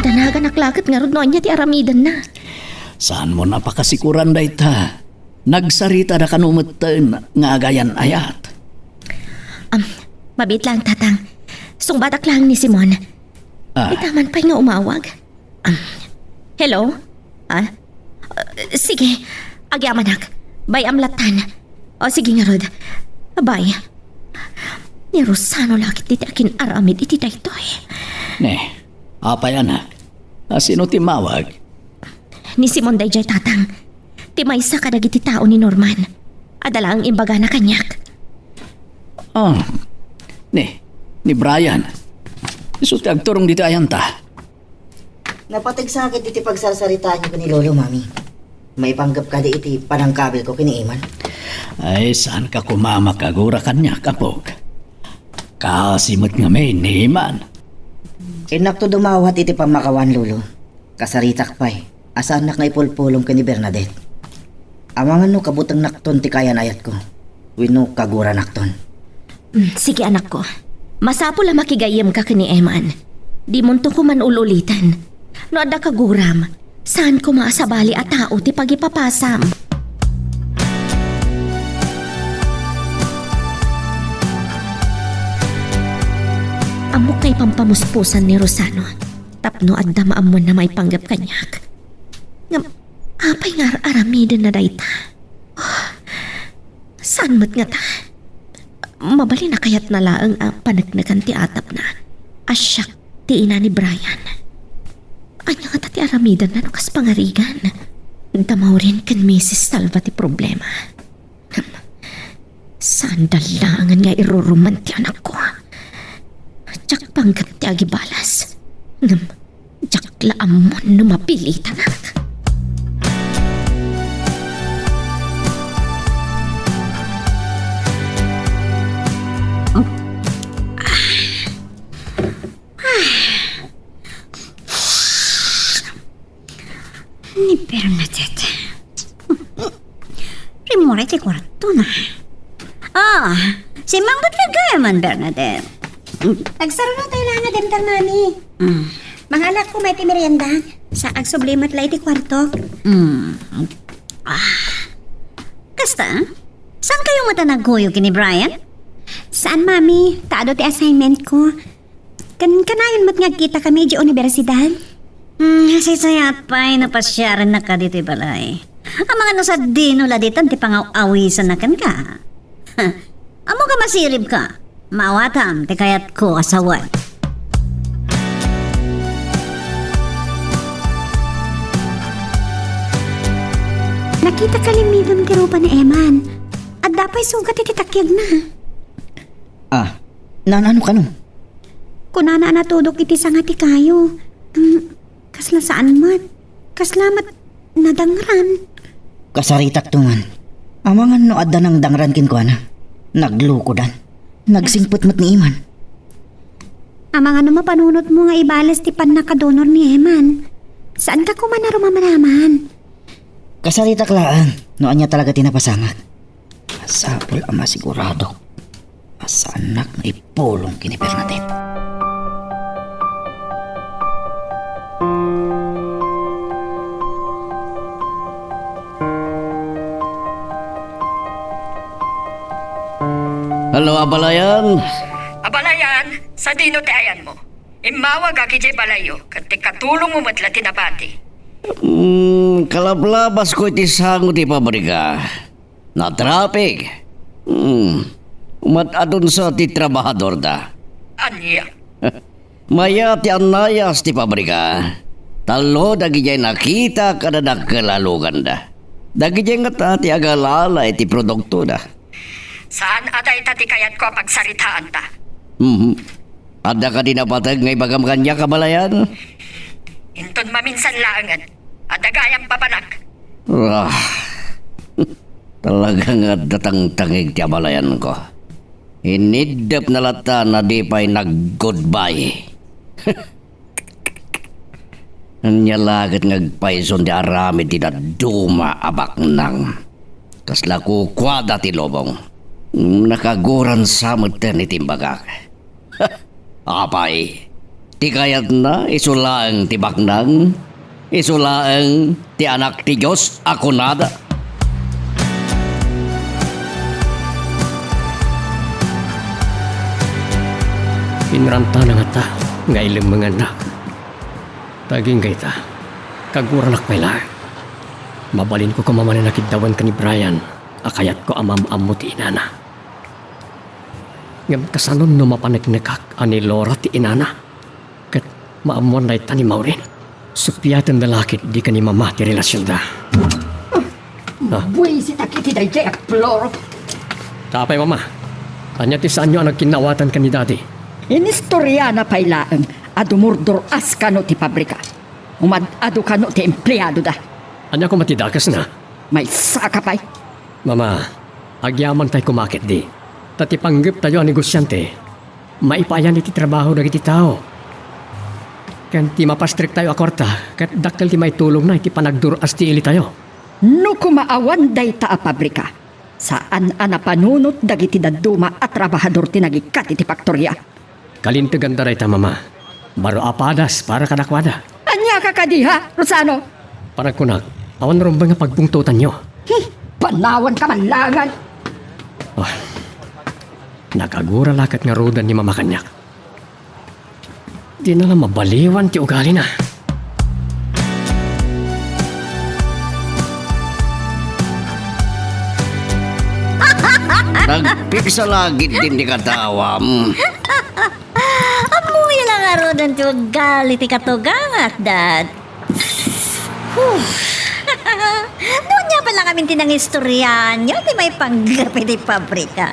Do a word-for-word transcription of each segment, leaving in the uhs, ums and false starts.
Danaganak la ket ngarud no ania ti aramidenna. Saanmon a pakasikuran dayta. Nagsaritada kano metten nga agayan-ayat. Am, mabiit laeng, Tatang. Sungbatak laeng ni Simon. Ah. Ita man pay nga umawag. Am, hello? Ah? Uh, sige, agyamanak. Bay-am lattan. O, sige ngarud. Bye. Ni Rosano la ket ti akin-aramid iti daytoy. Ne, apay, anak? A, sino ti mawag? Ni Simon daydiay, Tatang. Ti maysa kadagiti tao ni Norman. Adda laeng imbagana kaniak. Ah, ni, ni Brian. Isu ti agturong ditoy ayanta. Napateg sa ket iti pagsarsaritaanyo ken ni Lolo, Mami. Maipanggep kadi iti panangkabilko ken ni Eman? Ay, saanka koma makagura kaniak, apok. Kaasi met ngamin ni Eman. Innakto dumawat iti pammakawan, Lolo. Kasaritak pay a saannak nga ipulpulong ken ni Bernadette. Amangan no kabutengnakton ti kayan-ayatko wenno kaguranakton. Mm, sige, anakko. Masapul a makigayyemka ken ni Eman. Dimonto koma ul-uliten. No adda kaguram, saan koma a sabali a tao ti pagipapasam. Ammok nga ipampamuspusan ni Rosano tapno adda maammoanna maipanggep kaniak. Ngem apay nga ar-aramidenna dayta? Saan met ngata? Mabalin a kayatna laeng a paneknekan ti atapna a siak ti ina ni Brian. Ania ngata ti aramidenna no kas pangarigan? Damaurin ken Misis Salva ti problema. Ngem, saanda laengen nga iruruman ti anakko. Diak panggep ti agibalas. Ngem, diak la ammon no mapilitanak. Ni Bernadette. Rimmuar iti kuartona. Ah, simmangpet la gayam, Bernadette. Agsarunatayo la nga dimtang, Mami. Mm. Mangalak koma iti merienda. Sa agsubli met la iti kuartok. Mm. Ah. Kasta? Saankayo met a nagkuyog ken ni Brian? Saan, Mami. Ta adu ti assignment ko. Ken kanayon met nga agkitakami idiay universidad? Hmm, sisayat pay no pasiarennak ditoy balay. Amangan no sadino la ditan ti pangaw-awisanna kenka. Ammok a masiribka. Maawatam ti kayatko a sawen. Nakitaka ni Migam ti rupa ni Eman. Adda pay sugat iti takiagna. Ah, naan-ano kano? Kunana a natudok iti sanga ti kayo. Hmm, kasla saan met. Kasla met nadangran. Kasaritakto man. Amangan no adda nangdangran kenkuana. Naglukodan. Nagsingpet met ni Eman. Amangan no mapanunotmo nga ibales ti pannakadonor ni Eman. Saanka koma a rumamaraman. Kasaritak laeng no ania talaga ti napasamak. Masapul a masiguradok a saannak nga ipulong ken ni Bernadette. Hello, abalayan. Abalayan, sadino ti ayanmo? Immawagak idiay balayyo, ket ti katulongmo met la ti nabati. Hmm, kalablabas ko iti sango ti pabrika. Natraffic. Hmm. Umat-adunsa ti trabahadorda. Ania? Maya ti annayas ti pabrika. Tallo dagidiay nakita kada dakkel a luganda. Dagidiay ngata ti agalala iti produktoda. Saan a dayta ti kayatko a pagsaritaanta. Mhm. Adda kadi napateg nga ibagam kaniak, abalayan? Inton maminsan laengen, adda gayam papanak. Ah, talaga nga adda tangtangig ti abalayanko. Iniddep na latta na di pay nag-goodbye. Ania la ket nga agpayson ti aramid ti dadduma a baknang. Kasla kukuada ti lubong. Nakaguran sa metten iti imbagak. Apay, Ti kayatna, isu laeng ti baknang, isu laeng ti Anak ti Dios a kunada. Inrantana ngata nga ilemmengannak. Ta agingga ita, kaguranak pay laeng. Mabalinko koma manen a kiddawen ken ni Brian a kayatko a maam-ammo ti inana. Ngem kasano no mapaneknekak a ni Laura ti inana? Ket maammoan dayta ni Maureen. Suppiaten da la ketdi ken ni Mama ti relasionda. Ah. Buisitak iti daydiay a ploro. Apay, Mama? Ania ti saanyo a nagkinnaawatan ken ni Daddy? Inistoriana pay laeng a dumurdur-as kano ti pabrika. Umad-adu kano ti empleadoda. Ania koma ti dakesna? Maysaka pay. Mama, agyamantay koma ketdi. Ta ti panggeptayo a negosiante, maipayan iti trabaho dagiti tao. Ken ti mapastrektayo a kuarta, ket dakkel ti maitulongna iti panagdur-as ti ilitayo. No koma awan dayta a pabrika, saan a napanunot dagiti dadduma a trabahador ti nagikkat iti faktoria. Kalinteganda dayta, Mama. Baro a padas para kadakuada. Ania ka kadi, ha, Rosano? Panagkunak, awan rumbeng a pagpungtotanyo. Hmm, panawan ka man laengen. Ah, nakagura la ket ngaruden ni Mama kaniak. Dina la mabaliwan ti ugalina. Nagpigsa la ketdin ti katawam. Ammoyo la ngaruden ti ugali ti katugangak, Dad. Huh. Ania pay la ngamin ti nangistoriaanyo ti maipanggep iti pabrika.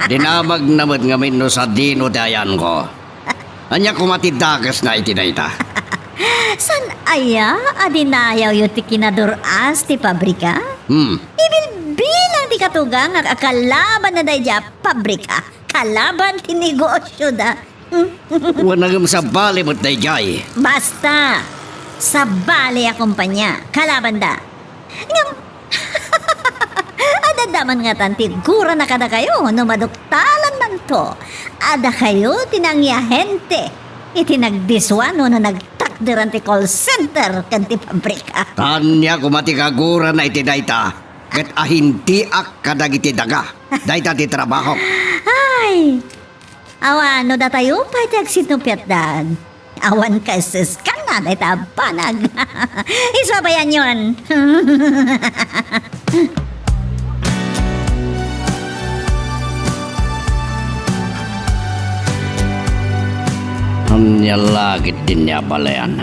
Dinamagna met ngamin no sadino ti ayanko. Ania koma ti dakesna iti dayta? Saan aya a dinayawyo ti kinadur-as ti pabrika? Hmm. Ibilbilang ti katugangak a kalabanna daydiay a pabrika. Kalaban ti negosioda. Wen, ngem sabali met daydiay. Basta, sabali a kompania, kalabanda. Ngem, adda man ngatan ti gurana kadakayo no maduktalan manto a dakayo ti nangiahente iti nagdisuan wenno nagtakderan ti call center ken ti pabrika. Ania koma ti kagurana iti dayta, ket ahintiak kadagiti daga. Dayta ti trabahok. Ay, awan no datayo pay ti agsinupiatdan. Awan kaeseskanna dayta a banag. Isu a bayanyon. Ania la ketdin ni a balean?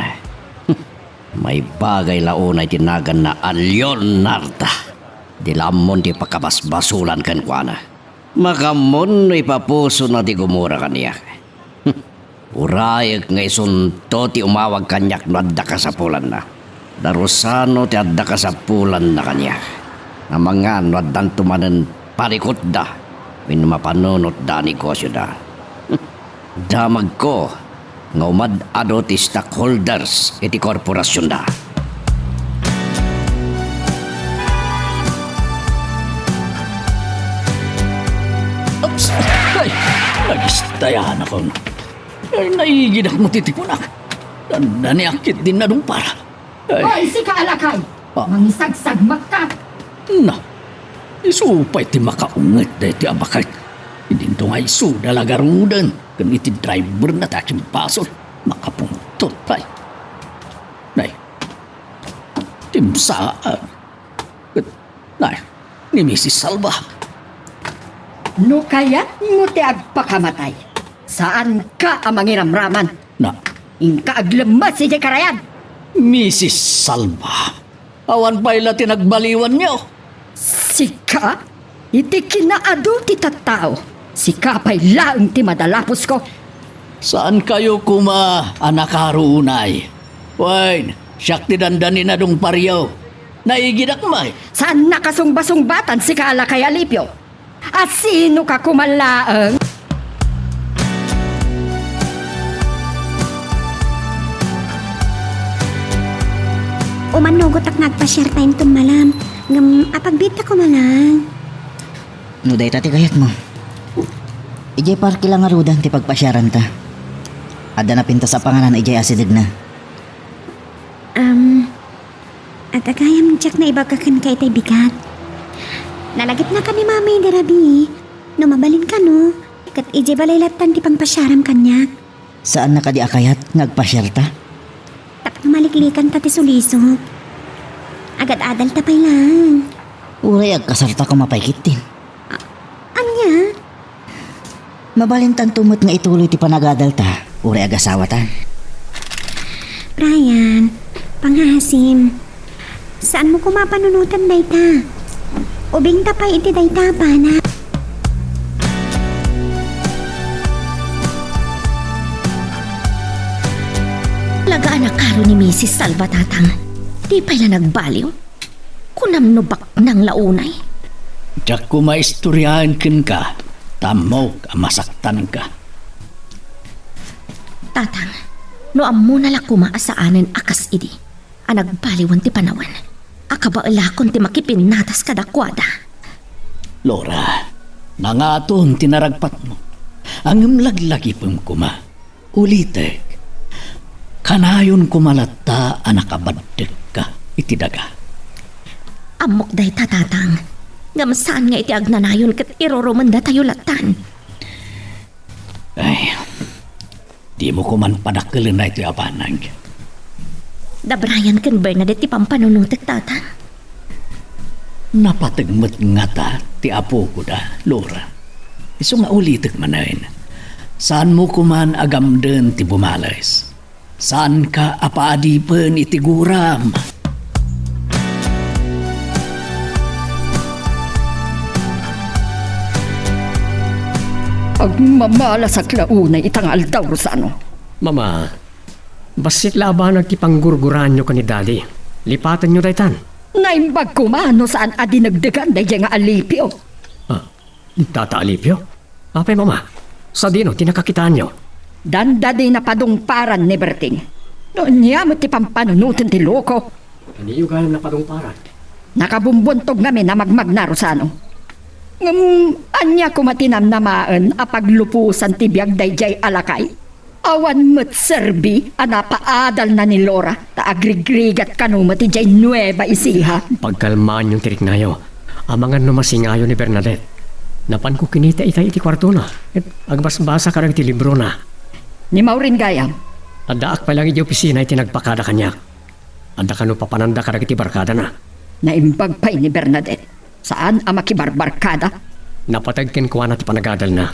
Maibagay la unay ti naganna a Leonarda. Di la ammon ti pakabasbasolan kenkuana. Makaammoan no ipapusona ti gumura kaniak. Urayek nga isunto ti umawag kaniak no adda kasapulanna. Darusano ti adda kasapulanna kaniak. Amangan no addanto manen parikutda wenno mapanunotda a negosioda. Damagko nga umad-adu ti stockholders iti korporasionda. Oops! Ay, nagistayanakon. Ay, naigidak mo titipunak. Dandaniak ketdin nadungpar. Ay. Hoy, sika a lakay! Ah. Mangisagsagmakka! Na, isu pay ti makaunget daytoy a baket. Idinto nga isuda la garuden ken iti driverna ti akimbasol. Makapungtot pay. Nay, timsaan. Ket, nay, ni Misis Salva. No kayatmo ti agpakamatay, saanka a mangiramraman. Na. Inka aglemmes idiay karayan. Misis Salva, awan pay la ti nagbaliwanyo. Sika? Iti kinaadu ti tattao, sika pay laeng ti madalapusko. Saankayo koma a nakaruonay? Wen, siak ti dandani nadungparyo. Naigidak met. Saan nakasungbasungbatan, sika a lakay Alipio? A sinoka koma laeng? Umannugotak nga agpasiarta inton malam, ngem apagbiitta koma laeng. No dayta ti kayatmo, idiay parke la ngaruden ti pagpasiaranta. Adda napintas a panganan idiay asidegna. Am, agagayam diak naibaga kenka itay bigat. Nalagipnaka ni Mami idi rabii. No mabalin kano, ket idiay balay lattan ti pangpasiaram kaniak. Saanna kadi a kayat nga agpasiarta? Tapno maliklikanta ti sulisok. Agad-adalta pay laeng. Uray agkasarta koma pay ketdin. A-, ania? Mabalintanto met nga ituloy ti panagadalta, uray agasawatan. Brian, pangasim. Saanmo koma panunoten dayta. Ubingta pay iti dayta a banag. Talaga a nakaro ni Misis Salva, Tatang. Di pay la nagbaliw. Kunam no baknang la unay. Diak koma istoriaen kenka, ta ammok a masaktanka. Tatang, no ammona la koma a saanen a kas idi, a nagbaliwen ti panawen, a kabaelakon ti makipinnatas kadakuada. Laura, nangaton ti naragpatmo. Ngem laglagipem koma. Ulitek, kanayon koma latta a nakabaddekka iti daga. Ammok dayta, Tatang. Ngem saan nga iti agnanayon ket irurumendatayo lattan. Ay, dimo koman padakkelen daytoy a banag. Da Brian ken Bernadette ti pampanunotek, Tatang. Napateg met ngata ti apokoda, Laura. Isu nga ulitek manen, saanmo koman a gamden ti bumales. Saanka a paadipen iti guram. Agmamalasak la unay ita nga aldaw, Rosano. Mama, bassit la a banag ti panggurguraanyo ken ni Daddy. Lipatenyo daytan. Naimbag koma no saan a dinegdegan daydiay nga alipio. Ah, Tata Alipio? Apay, Mama? Sadino ti nakakitaanyo? Dandani napadungparan ni Berting. No ania met ti pampanunoten ti loko? Aniyo gayam napadungparan? Nakabumbuntob ngamin a magmagna, Rosano. Ngem ania koma ti namnamaen a pagluposan ti biag daydiay a lakay? Awan met serbi a napaadalna ni Laura ta agrigrigat kano met idiay Nueva Ecija. Pagkalmaanyon ti riknayo. Amangan no masingayo ni Bernadette. Napanko kinita itay iti kuartona ket agbasbasa kadagiti librona. Ni Maureen gayam. Addaak pay laeng idiay opisina iti nagpakada kaniak. Adda kano papananda kadagiti barkadana. Naimbag pay ni Bernadette. Saan a makibarbarkada. Napateg kenkuana ti panagadalna.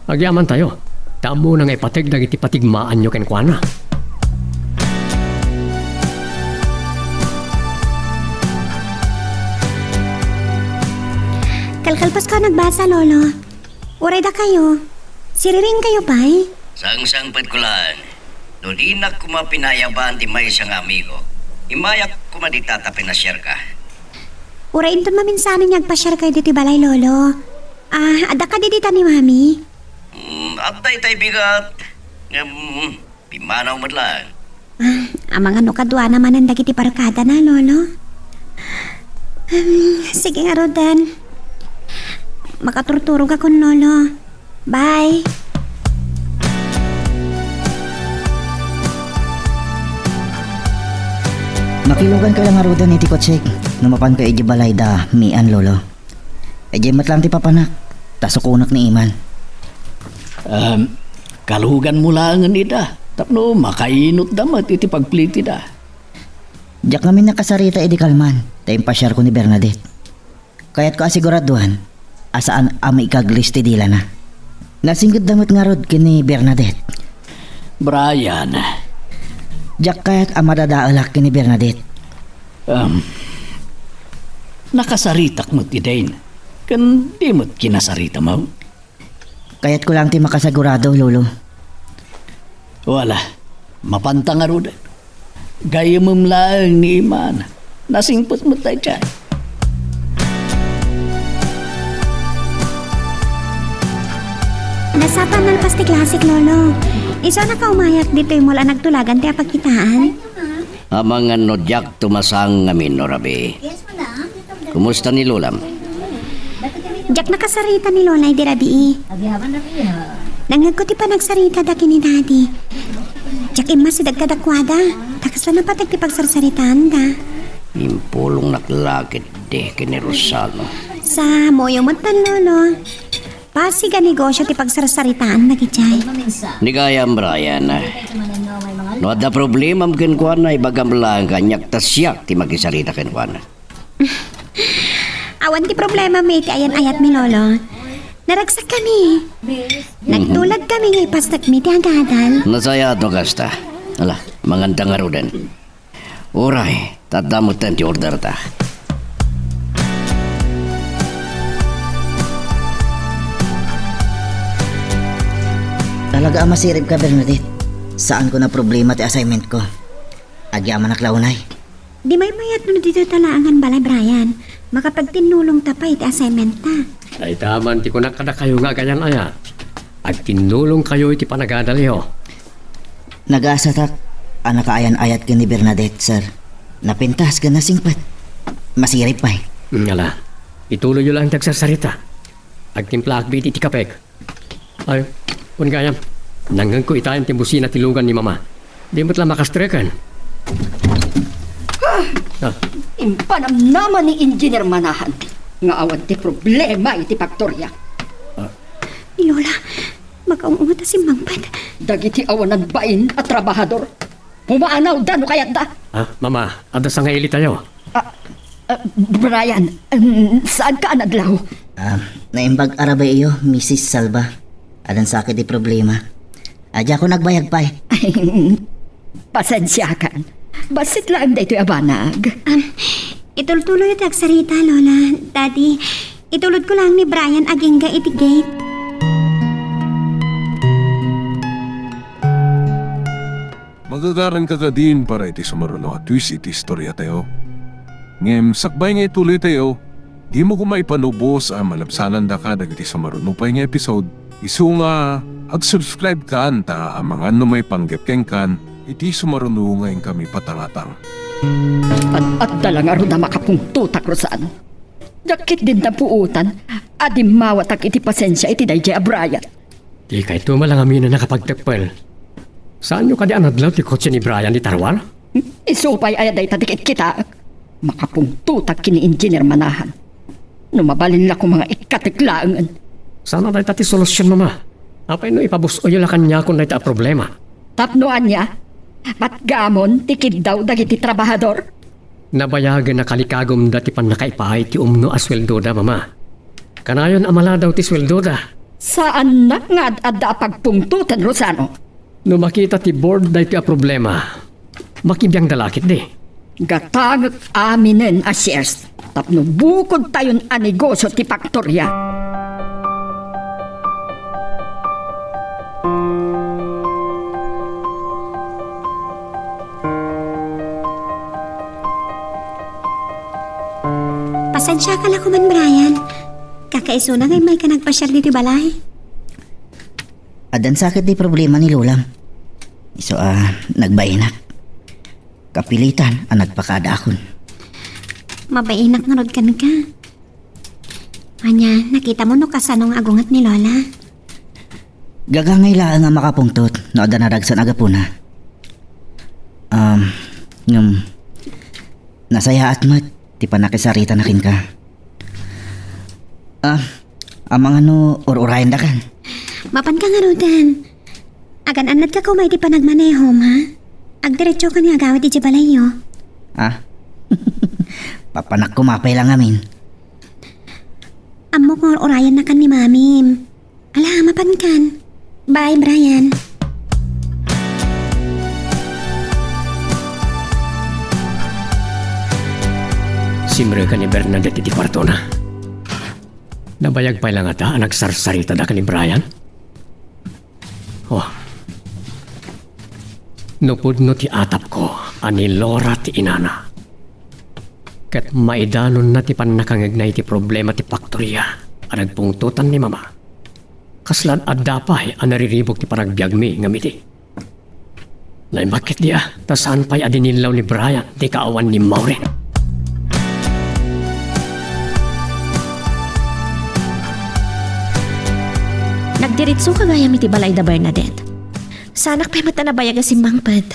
Agyamantayo, ta ammona nga ipateg dagiti patigmaanyo kenkuana. Kalkalpasko a nagbasa, Lolo. Uray dakayo, siriring kayo pay? Sangsangpetko laeng. No dinak koma pinayaban ti maysa nga amigo, immayak koma dita ta pinasiarka. Uray inton maminsanen nga agpasiarkayo ditoy balay, Lolo. Ah, adda kadi dita ni Mami? Mm, adda itay bigat. Ngem, pimmanaw met laeng. Ah, amangan no kaduana manen dagiti barkadana, Lolo. Hmm, sige ngaruden. Makaturturogakon, Lolo. Bye. Makilugankayo la ngaruden iti kotsek no mapankayo idiay balay da Mian, Lolo. Idiay met laeng ti papanak, ta sukonak ni Iman. Em, kaluganmo laengen ida, tapno makainotda met iti pagplitida. Diak ngamin nakasarita idi kalman, ta impasiarko ni Bernadette. Kayatko a siguraduan a saan a maikaglis ti dilana. Nasinggedda met ngarud ken ni Bernadette. Brian. Diak kayat a madadaelak ken ni Bernadette. Um, nakasaritak met idin. Ken di met kinasarita mo? Kayatko laeng ti makasagurado, Lolo. Wala. Mapanta ngaruden. Gayyemem laeng ni Iman. Nasingpet met daydiay. Nasapa nalpas ti klasek, Lolo. Isu a nakaumayak ditoy mall a nagtulagan ti apagkitaan. Amangan no diak tumasang ngamin no rabii. Kumusta ni Lolam? Diak nakasarita ni Lola idi rabii. Nangngegko ti panagsaritada ken ni Daddy. Diak immasideg kadakuada, ta kasla napateg ti pagsarsaritaanda. Impulongnak la ketdi ken ni Rosano. Sa, muyo met tan, Lolo. Pasig a negosio ti pagsarsaritaanna idiay. Ni gayam, Brian, no adda problemam kenkuana, ibagam laeng kaniak ta siak ti makisarita kenkuana. Awan ti problemami iti ayan-ayatmi, Lolo. Naragsakkami. Nagtulagkami nga ipastekmi ti agadal. Nasayaat no kasta. Ala, manganta ngaruden. Uray, ta adda metten ti orderta. Talaga a masiribka, Bernadette. Saanko a problema ti assignmentko. Agyamanak la unay. Di maymayat no ditoy ta laengen balay, Brian. Makapagtinnulongta pay iti assignmentta. Dayta man ti kunak kadakayo nga agayan-ayat. Agtinnulongkayo iti panagadalyo. Nagaasatak a nakaayan-ayat ken ni Bernadette, sir. Napintas ken nasingpet. Masirib pay. Ngala, ituloyyo laeng ti agsarsarita. Agtimplaak iti, iti kapek. Ay, kun gayam, nangngegko itayen ti busina ti lugan ni Mama. Di met la makastreken. Ah! Ah. Impanamnama ni Engineer Manahan nga awan ti problema iti faktoria. Ah. Lola, makaung-unget a simmangpet. Dagiti awanan bain a trabahador. Pumaanawda no kayatda. Ah, Mama, adda sangailitayo. Ah, ah, Brian, um, saanka a nadlaw? Ah, naimbag a rabiiyo, Missus Salva. Adda sakit ti problema. Adda ako nagbayag pay. Pasensiakan. Bassit laeng daytoy a banag. Um, itultuloy ti agsarita, Lola. Daddy, itulodko laeng ni Brian agingga iti gate. Magagaranka kadin para iti sumaruno a twist iti istoriatayo. Ngem sakbay nga ituloytayo, dimo koma ipanubos a malabsanandaka dagiti sumaruno pay nga episode, isu nga ag-subscribe kan ta amangan no maipanggep kenkan iti sumaruno nga inkami patangatang. Ad-adda la ngarud a makapungtotak, Rosano. Diak ketdin napuotan a dimmawatak iti pasensia iti daydiay a Brian. Dikayto met la ngamin a nakapagteppel. Saanyo kadi a nadlaw ti kotse ni Brian iti tarwar? Isu pay aya dayta ti kitkitaek. Makapungtotak ken ni Engineer Manahan. No mabalin la koma nga ikkatek laengen. Saan a dayta ti solusion, Mama? Apay no ipabus-oyyo la kaniakon dayta a problema? Tapno ania? Patgamon ti kiddaw dagiti trabahador? Nabayagen a kalikagumda ti pannakaipaay ti umno a sueldoda, Mama. Kanayon a maladaw ti sueldoda. Saannak nga ad-adda a pagpungtoten, Rosano. No makita ti board daytoy a problema, makibiangda la ketdi. Gatangek aminen a shares tapno bukodtayon a negosio ti faktoria. Pasensiaka la koman, Brian. Kakaisuna nga immayka nagpasiar ditoy balay. Addan sakit ti problema ni Lolam. Isu a nagbainak. Kapilitan a nagpakaadaakon. Mabainak ngarud kenka. Ania, nakitamo no kasano nga agunget ni Lola? Gagangay laeng a makapungtot no adda naragsan a gapuna. Um, ngem, nasayaat met ti pannakisaritana kenka. Ah, amangan no ur-urayendakan? Mapanka ngaruden. Agan-annadka koma iti panagmanehom, ha? Agdiretsoka nga agawid idiay balayyo. Ah? Papanak koma pay la ngamin. Ammok nga ur-urayennakan ni Mamim. Ala, mapankan. Bye, Brian. Simrek ni Bernadette iti kuartona. Nabayag pay la ngata a nagsarsaritada ken ni Brian? Oh. No pudno ti atapko a ni Laura ti inana, ket maidanonna ti pannakangegna iti problema ti faktoria a nagpungtotan ni Mama, kasla adda pay a nariribuk ti panagbiagmi ngem idi. Naimbag ketdi a, ta saan pay a dinillaw ni Brian ti kaawan ni Maureen. Nagdiritsoka gayam iti balay da Bernadette. Saanak pay met a nabayag a simmangpet.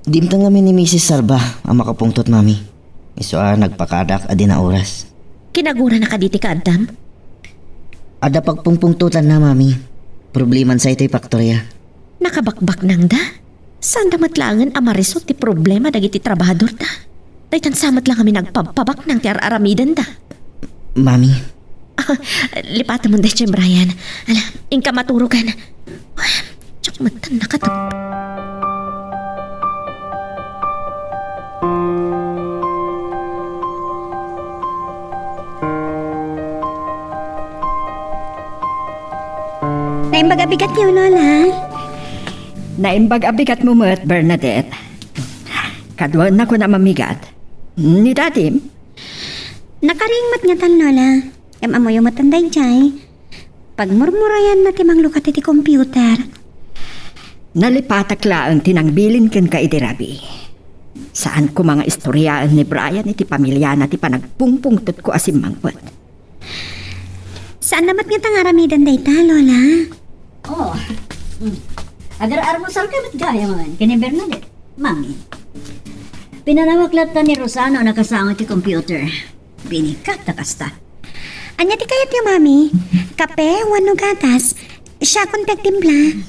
Dimteng ngamin ni Misis Salva a makapungtot, Mami. Isu a nagpakadak a di naoras. Kinagurana kadi ti kaaddam? Adda pagpungpungtotanna, Mami. Problemansa itoy faktoria. Nakabakbaknangda? Saanda met laengen a marisut ti problema dagiti trabahadorda? Daytan sa met la ngamin agpabpabaknang ti ar-aramidenda. Mami. Ah, lipatemon daytoy, Brian. Ala, inka maturogan. Diak met nakatep. Naimbag a bigatyo, Lola. Naimbag a bigatmo met, Bernadette. Kaduaennakon a mamigat. Ni Dadim? Nakaring met ngatan, Lola. Ngem ammoyo met daydiay. Pagmurmurayanna ti manglukat iti computer. Nalipatak laeng ti nangbilin kenka idi rabii. Saan koma nga istoriaen ni Brian iti pamiliana ti panagpungpungtotko a simmangpet. Saanna met ngata nga aramiden dayta, Lola? Oh. Mm. Agar-armusalka met gayam ken ni Bernadette, Mami. Pinanawak latta ni Rosano a nakasango iti computer. Binikkak ta kasta. Ania ti kayatyo, Mami? Kape wenno gatas? Siakon ti agtimpla.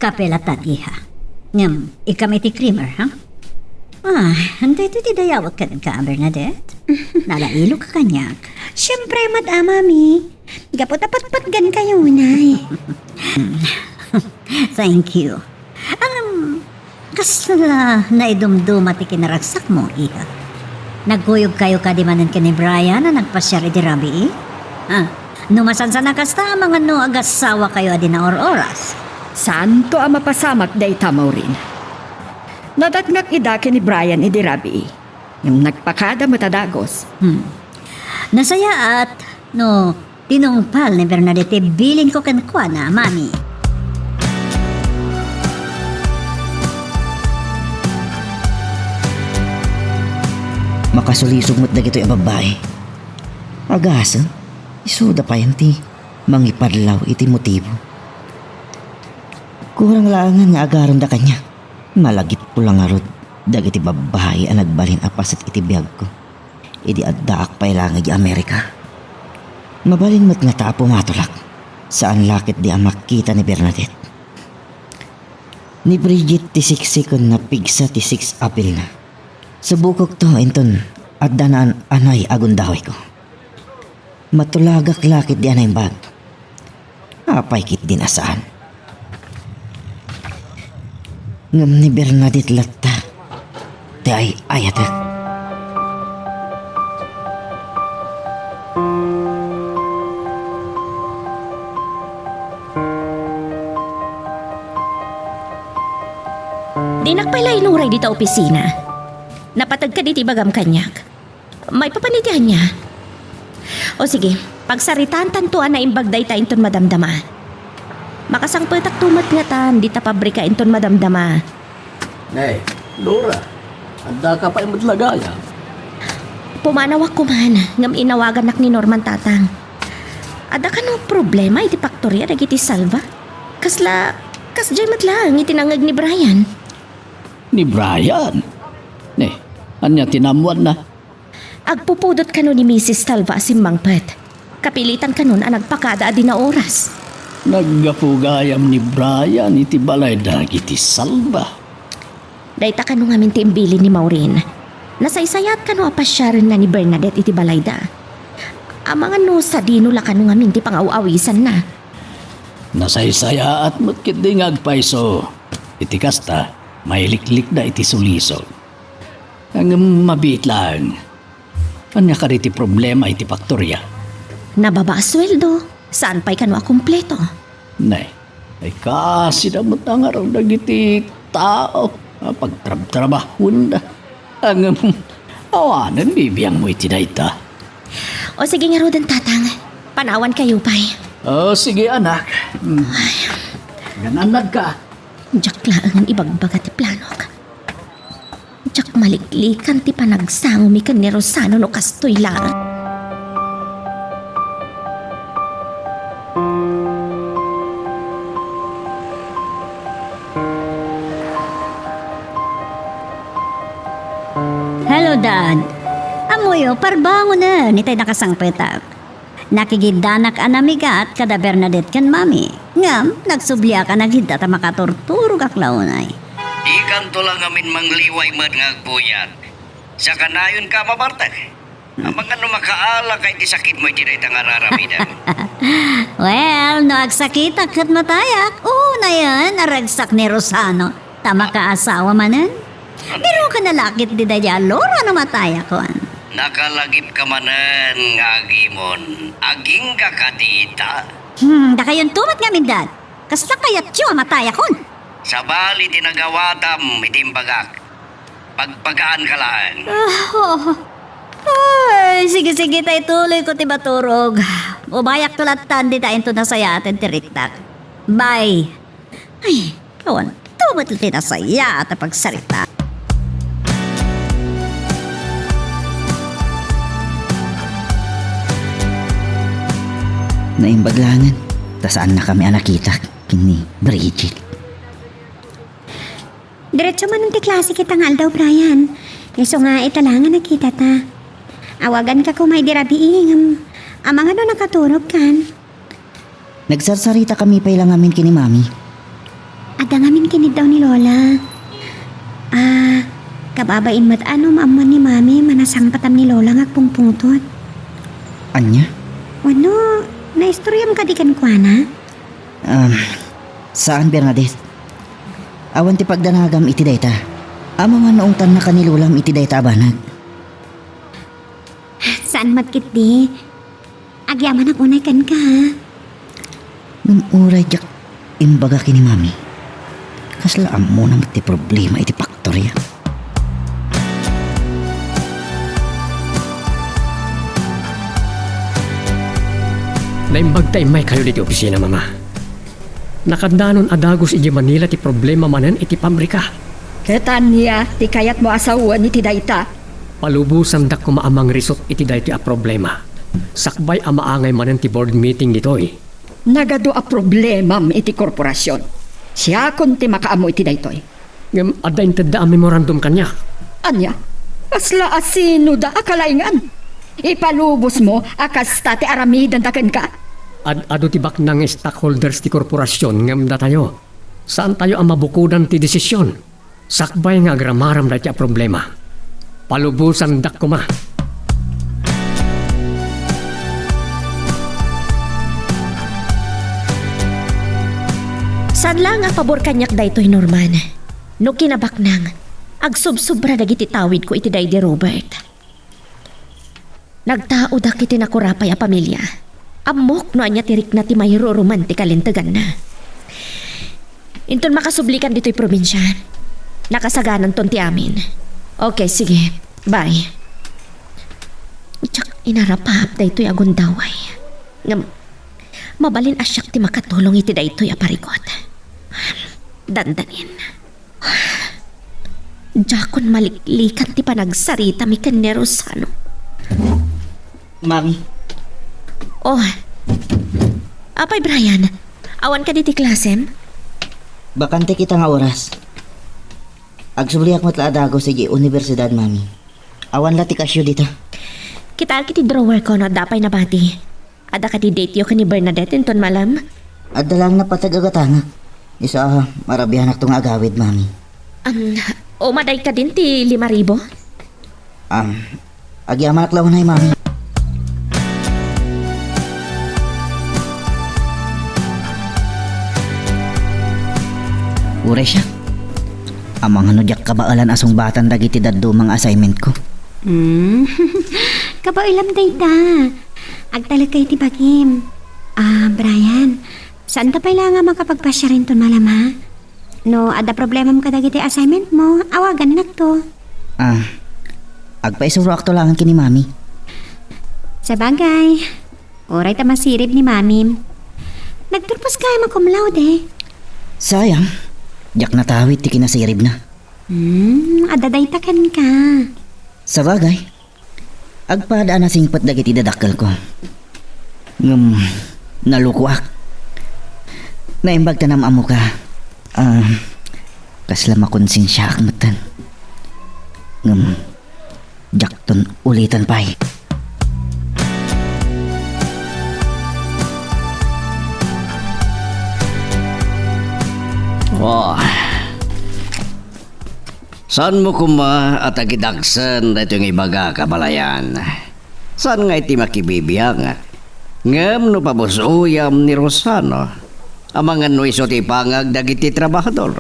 Kape latta, iha. Ngem, ikam iti creamer, ha? Ah, daytoy ti dayawek kenka, Bernadette? Nalailo ka kaniak. Siempre met a, Mami. Gapu ta patpatgan kayo, Nay. Thank you. Alam, kasla naidumduma ti kinaragsakmo, iha. Nagkuyog kayo kadi manen ken ni Brian a nagpasiar idi rabii? Ah, no masansan a kasta, amangan no agassawa kayo a di naor-oras. Saanto a mapasamak dayta, Maureen. Nadaknak ida ken ni Brian idi rabii, ngem nagpakada met a dagus. Hmm. Nasayaat no tinungpal ni Bernadette ti bilinko kenkuana, Mami. Makasulisog met dagitoy a babbai. Agasem, isuda payen ti mangipadlaw iti motibo. Kurang laengen nga agarenda kaniak. Malagipko la ngarud dagiti babbai a nagbalin a paset iti biagko idi addaak pay laeng idiay Amerika. Mabalin met ngata a pumatulak. Saan la ketdi a makita ni Bernadette. Ni Bridget ti siksikonda, pigsa ti six apilna. Subokokto inton adda naan-anay a gundawayko. Matulagak la ketdi a naimbag. Apay ketdin a saan? Ngem ni Bernadette latta ti ay-ayatek. Dinak pay la inuray dita opisina. Napateg kadi ti ibagam kaniak? Maipapan iti ania? O sige, pagsaritaantanto a naimbag dayta inton madamdama. Makasangpetakto met ngatan dita pabrika inton madamdama. Ne, Laura, addaka pay met la gayam? Pumanawak koman, ngem inawagannak ni Norman, Tatang. Adda kano problema iti faktoria dagiti Salva? Kasla, kasdiay met laeng iti nangngeg ni Brian. Ni Brian? Ne, ania ti naammoanna? Agpupudot kano ni Misis Salva a simmangpet. Kapilitan kanon a nagpakada a di naoras. Naggapu gayam ni Brian iti balay dagiti Salva. Dayta kano ngamin ti imbilin ni Maureen. Nasaysayaat kano a pasiarenna ni Bernadette iti balayda. Amangan no sadino la kano ngamin ti pangaw-awisanna. Nasaysayaat met ketdi nga agpayso. Iti kasta, mailiklikda iti sulisog. Ngem mabiit laeng. Ania kadi ti problema iti faktoria? Nababa a sueldo, saan pay kano a kompleto. Nay, ay kasida met a ngarud dagiti tao a pagtrabtrabahuenda. Ngem, awanen bibiangmo iti dayta. O sige ngaruden, Tatang. Panawankayo pay. O sige, anak. Hmm. Ganannadka. Diak laengen ibagbaga ti planok. Diak maliklikan ti panagsangomi ken ni Rosano no kastoy laeng. Hello, Dad. Ammoyo, parbangonen itay nakasangpetak. Nakigiddanak a namigat kada Bernadette ken Mami. Ngem, nagsubliak a nagidda ta makaturturogak la unay. Dikanto la ngamin mangliway met nga agpuyat. Sakanayon ka mabartek. Amangan no makaalaka iti sakitmo iti dayta nga ar-aramidem. Well, no agsakitak ket matayak, unayen a ragsak ni Rosano, ta makaasawa manen. Pero ka nalakit di daydiay a lora no matayakon. Nakalagip ka manen nga agimon. Agingga ka ti ita. Hmm, dakayon tumet ngamin, Dad. Kasla kayatyo a matayakon? Sabali ti nagawatam iti imbagak. Pagpagaan ka laeng. Ah, oh. Ay, sige, sige, tay tuloy ko ti maturog. Ubayak to lattan dita inton nasayaaten ti riknak. Bye. Ay, kawan to met ti nasayaat a pagsarita. Naimbag laengen, ta saannakami a nakita ken ni Bridget. Diretso manen ti klase kita nga aldaw, Brian. Isu nga ita la nga nakitata. Awaganka koma idi rabii, ngem amangan no nakaturogkan. Nagsarsaritakami pay la ngamin ken ni Mami. Adda ngamin kiniddaw ni Lola. Ah, kababain met a no maammuan ni Mami, manasangpetam ni Lola nga agpungpungtot. Ania? Wenno, naistoryam kadi kenkuana? Um, saan, Bernadette. Awan ti pagdanagam iti dayta. Amangan no ungtannaka ni Lolam iti dayta a banag. Saan met ketdi. Agyamanak unay kenka, ha? Ngem uray diak imbaga ken ni Mami, kasla ammona met ti problema iti faktoria. Naimbag ta immaykayo ditoy opisina, Mama. Nakannanon a dagus idiay Manila ti problema manen iti pabrika. Ket ania ti kayatmo a sawen iti dayta? Palubosandak koma a mangrisot iti daytoy a problema. Sakbay a maangay manen ti board meeting ditoy. Nagadu a problemam iti korporasion. Siakon ti makaammo iti daytoy. Ngem adda intedda a memorandum kaniak. Ania? Kasla asinoda a kalaingan? Ipalubosmo a kasta ti aramidenda kenka? Ad-adu ti baknang nga stockholders ti korporasion ngem datayo. Saantayo a mabukodan ti desisyon. Sakbay nga agramaram daytoy a problema, palubosandak koma. Saan la nga pabor kaniak daytoy, Norman. No kinabaknang, agsubsobra dagiti tawidko iti daydi Robert. Nagtaodak iti nakurapay a pamilia. Ammok no ania ti rikna ti mairuruman ti kalinteganna. Inton makasublikan ditoy probinsia, nakasagananton ti amin. Okay, sige. Bye. Diak inarapap daytoy a gundaway. Ngem, mabalin a siak ti makatulong iti daytoy a parigot. Dandanin. Diakon maliklikan ti panagsaritami ken ni Rosano. Mami. Oh. Apay, Brian? Awan kadi ti klasem? Bakante kita nga oras. Agsubliak met la a dagus idiay universidad, Mami. Awan la ti kasyo dita. Kitaek iti drawer ko no adda pay nabati. Adda kadi date-yo ken ni Bernadette inton malem? Adda laeng napateg a gatangek. Isu a, marabianakto nga agawid, Mami. Am, umaday kadin ti lima ribu? Am, agyamanak la unay, Mami. Uray siak. Amangan no diak kabaelan a sungbatan dagiti dadduma nga assignment ko. Hmm. Kabaelam dayta. Agtalekka iti bagim. Ah, Brian, saanta pay la nga makapagpasiar inton malem, ha? No adda problemam kadagiti assignment mo, awagannakto. Ah, agpaisuroakto laeng ken ni Mami. Sabagay, uray ta masirib ni Mamim. Nagturpos gayam a cum laude. Sayang, diak natawid ti kinasiribna. Hmm, adda dayta kenka. Sabagay, agpada a nasingpet dagiti dadakkelko. Ngem, nalukoak. Naimbag ta nam-ammoka. Ah, kasla makonsensiaak metten. Ngem, Ton ulitan pay. Oh. Saanmo koma a tagidaksen daytoy nga ibagak a balayan? Saan nga iti makibibiangak? Ngem no pabus-oyam ni Rosano, amangan no isu ti ipangag dagiti trabahador.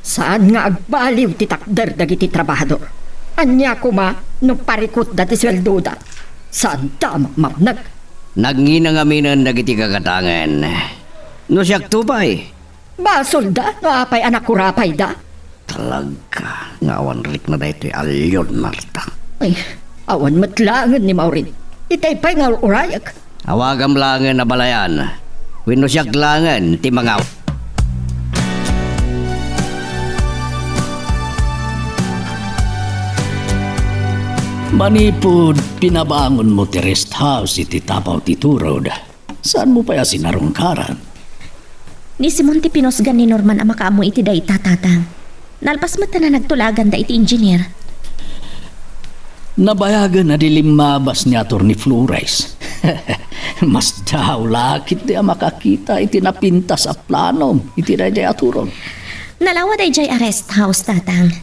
Saan nga agbaliw ti takder dagiti trabahador. Ania koma no parikutda ti sueldoda? Saanda a mapmapnek. Nangina ngaminen dagiti gagatangen. No siakto pay, basolda no apay a nakurapayda. Talaga nga awan rikna daytoy a Leonarda. Ay, awan met laengen ni Maureen. Itay pay nga ur-urayek. Awagam laengen a balayan. Wenno siak laengen ti mangaw. Manipud pinabangonmo ti rest house iti tapaw ti turod, saanmo pay a sinarungkaran? Ni Simon ti pinusgan ni Norman a makaammo iti dayta, Tatang. Nalpas met ta nagtulaganda iti engineer. Nabayagen a di limmabas ni Attorney Flores. Masdaaw la ketdi a makakita iti napintas a planom iti daydiay a turod. Nalawa daydiay a rest house, Tatang.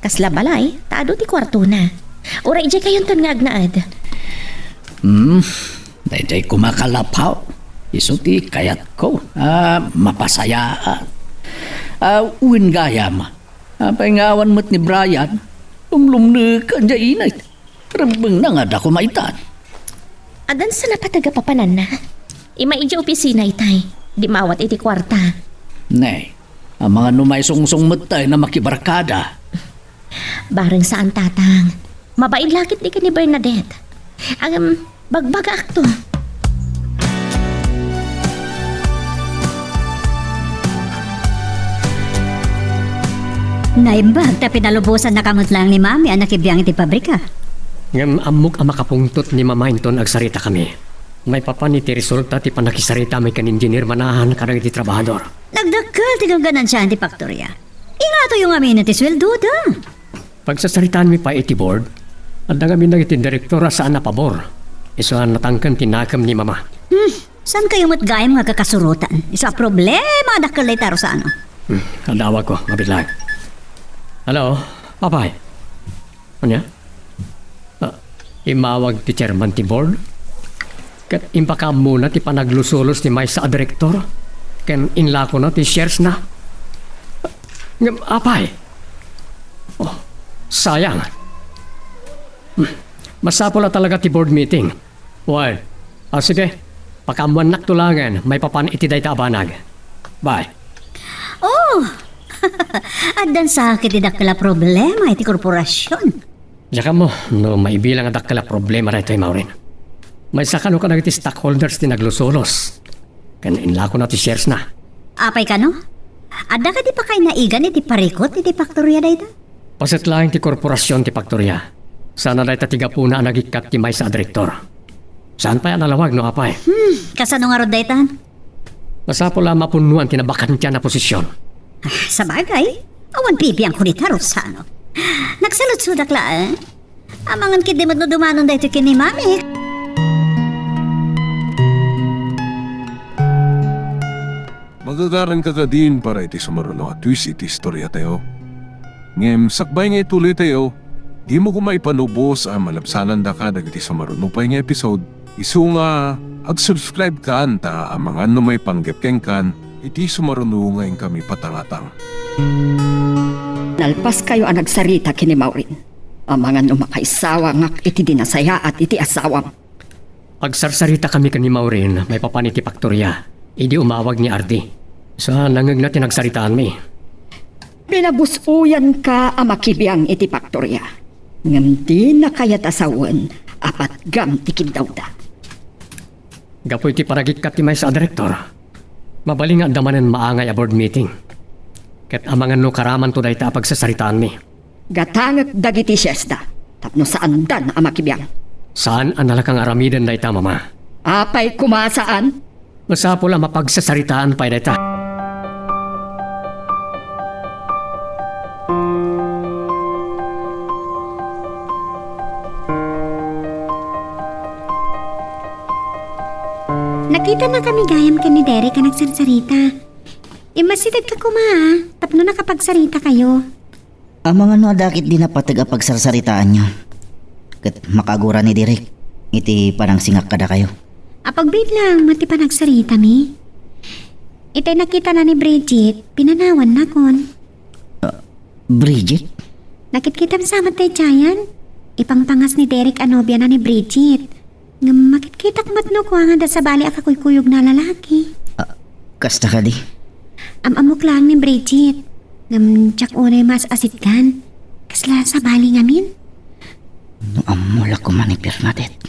Kasla balay, ta adu ti kuartona. Uray idiay kayonton nga agnaed. Hmm, daydiay koma a lapaw. Isu ti kayatko a mapasayaat. A, wen gayam, apay nga awan met ni Brian? Lumlumneken diay init. Rebbengna nga adda koma itan. Addan sa napateg a papananna. Immay idiay opisina itay. Di maawat iti kuarta. Ne, amangan no maisungsong met tayo a makibarkada. Bareng saan, Tatang. Mabain la ketdi ken ni Bernadette. Agam, bagbagaakto. Naimbag ta pinalubosannaka met laeng ni Mami a nakibiang iti pabrika. Ngem ammok a makapungtot ni Mama inton agsaritakami. Maipapan iti resulta ti pannakisaritami ken Engineer Manahan kadagiti trabahador. Nagdakkel ti gangganansiaan ti faktoria. Ingatoyo ngamin ti sueldoda. Pagsasaritaanmi pay iti board, adda ngamin dagiti direktor a saan a pabor. Isu a natangken ti nakem ni Mama. Hmm, saan kayo met gayam nga agkakasurotan? Isu a problema a dakkel dayta, Rosano. Hmm, adawagko, mabilang. Hello, Apay. Ania? Ah, immawag ti chairman ti board? Ket impakaammona ti panaglusulos ti maysa a direktor ken inlakona ti sharesna. Ngem apay? Oh, sayang. Hmm. Masapul a talaga ti board meeting. Wen. Ah, sige. Pakaammoannakto laengen maipapan iti dayta a banag. Bye. Oh! Addan sa ket ti dakkel a problema iti korporasion. Diak ammo no maibilang a dakkel a problema daytoy, Maureen. Maysa kano kadagiti stockholders ti naglusulos. Ken inlakona ti sharesna. Apay kano? Adda kadi pakainaigan iti parikut iti faktoria dayta? Paset laeng ti korporasion ti faktoria. Sana dayta ti gapuna a nagikkat ti maysa a direktor. Saan pay a nalawag no apay? Hmm, kasano ngarud dayta? Masapul a mapunnoan ti nabakantian a posision. Ah, sabagay, awan bibiangko dita, Rosano. Nagsaludsodak laeng. Amangan ketdi met no dumanon daytoy ken ni Mami. Magagaranka kadin para iti sumaruno a twist iti istoriatayo. Ngem sakbay nga ituloytayo, dimo koma ipalubos a malabsanandaka dagiti sumaruno pay nga episode. Isu nga, ag-subscribe kan ta amangan no maipanggep kenkan iti sumaruno nga inkami patangatang. Nalpaskayo a nagsarita ken ni Maureen. Amangan no makaisawangak iti di nasayaat iti asawam. Agsarsaritakami ken ni Maureen maipapan iti faktoria idi umawag ni Ardi. Sa nangngegna ti nagsaritaanmi. Pinabus-oyanka a makibiang iti faktoria. Ngem dina kayat a sawen a patgam ti kiddawda. Gapu iti panagikkat ti maysa a direktor, mabalin nga adda manen maangay a board meeting. Ket amangan no karamanto dayta a pagsasaritaanmi. Gatangek dagiti sharesda tapno saandan a makibiang. Saan a nalaka nga aramiden dayta, Mama. Apay koma saan? Masapul a mapagsasaritaan pay dayta. Nakitanakami gayam ken ni Derek a nagsarsarita. Immasidegka koma, a, tapno nakapagsaritakayo. Amangan no adda ketdi napateg a pagsarsaritaanyo. Ket makaagura ni Derek iti panangsingak kadakayo. Apagbiit lang met ti panagsaritami. Itay nakitana ni Bridget, pinanawannakon. Ah, Bridget? Nakitkitam sa met daydiayan? Ipangpangas ni Derek a nobiana ni Bridget. Ngem makitkitak met no kua nga adda sabali a kakuykuyogna a lalaki. Ah, kasta kadi? Am-ammok laeng ni Bridget. Ngem diak unay maas-asitgan. Kasla sabali ngamin? No ammo la koma ni Bernadette.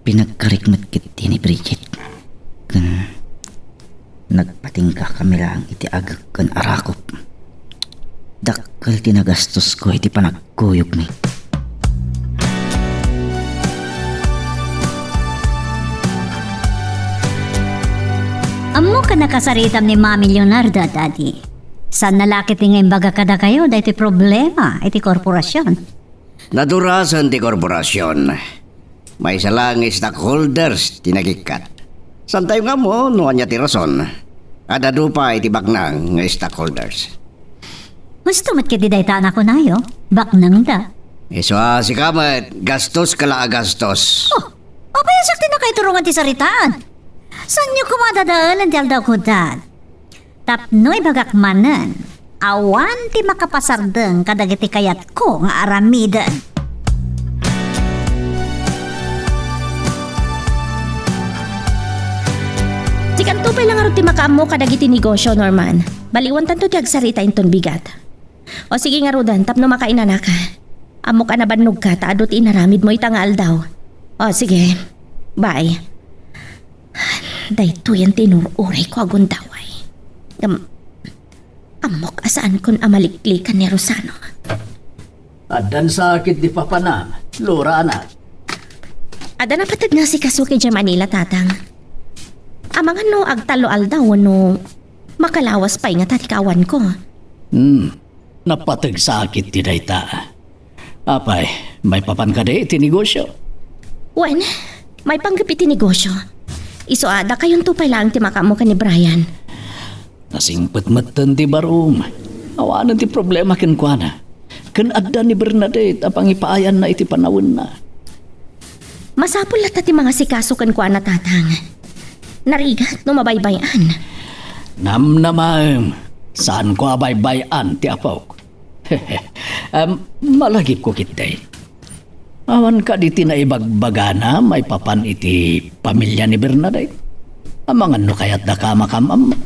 Pinagkarik met ketdi ni Bridget. Ken nagpatingga kami laeng iti agek ken arakop. Dakkel ti nagastosko iti panagkuyogmi. Ammok a nakasaritam ni Mami Leonarda, Daddy. Saanna la ketdi nga imbaga kadakayo daytoy problema iti korporasion. Nadurasen ti korporasion. Maysa la nga stockholders ti nagikkat. Saantayo nga ammo no ania ti rason. Adda duay pay ti baknang nga stockholders. Husto met ketdi dayta a nakunayo, baknangda. Isu a sika met, gastoska la a gastos. Oh, apay a siak ti nakaiturongan ti saritaan? Saanyo koma dadaelen ti aldawko, Dad? Tapno ibagak manen, awan ti makapasardeng kadagiti kayatko nga aramiden. Sikanto pay la ngarud ti makaammo kadagiti negosio, Norman. Baliwantanto ti agsarita inton bigat. O sige ngaruden, tapno makainanaka. Ammok a nabannogka ta adu ti inaramidmo ita nga aldaw. O sige, bye. Daytoyen ti inur-urayko a gundaway. Ngem, ammok a saankon a maliklikan ni Rosano. Addan sakit ti papanam, Lora, anak. Adda napateg nga asikaso idiay Manila, Tatang. Amangan no agtallo aldaw wenno makalawas pay ngata ti kaawanko. Hmm, napateg sakit ti dayta. Apay, maipapan kadi iti negosio? Wen, maipanggep iti negosio. Isu a, dakayonto pay laeng ti makaammo ken ni Brian. Nasingpet metten ti barom. Awanen ti problema kenkuana. Ken adda ni Bernadette a pangipaayanna iti panawenna. Masapul latta ti mangasikaso kenkuana, Tatang. Narigat no mabaybay-an. Namnamaem, saanko a baybay-an ti apok. Em, malagipko ketdi. Awan kadi ti naibagbagana maipapan iti pamilia ni Bernadette? Amangan no kayatdaka a makam-ammo.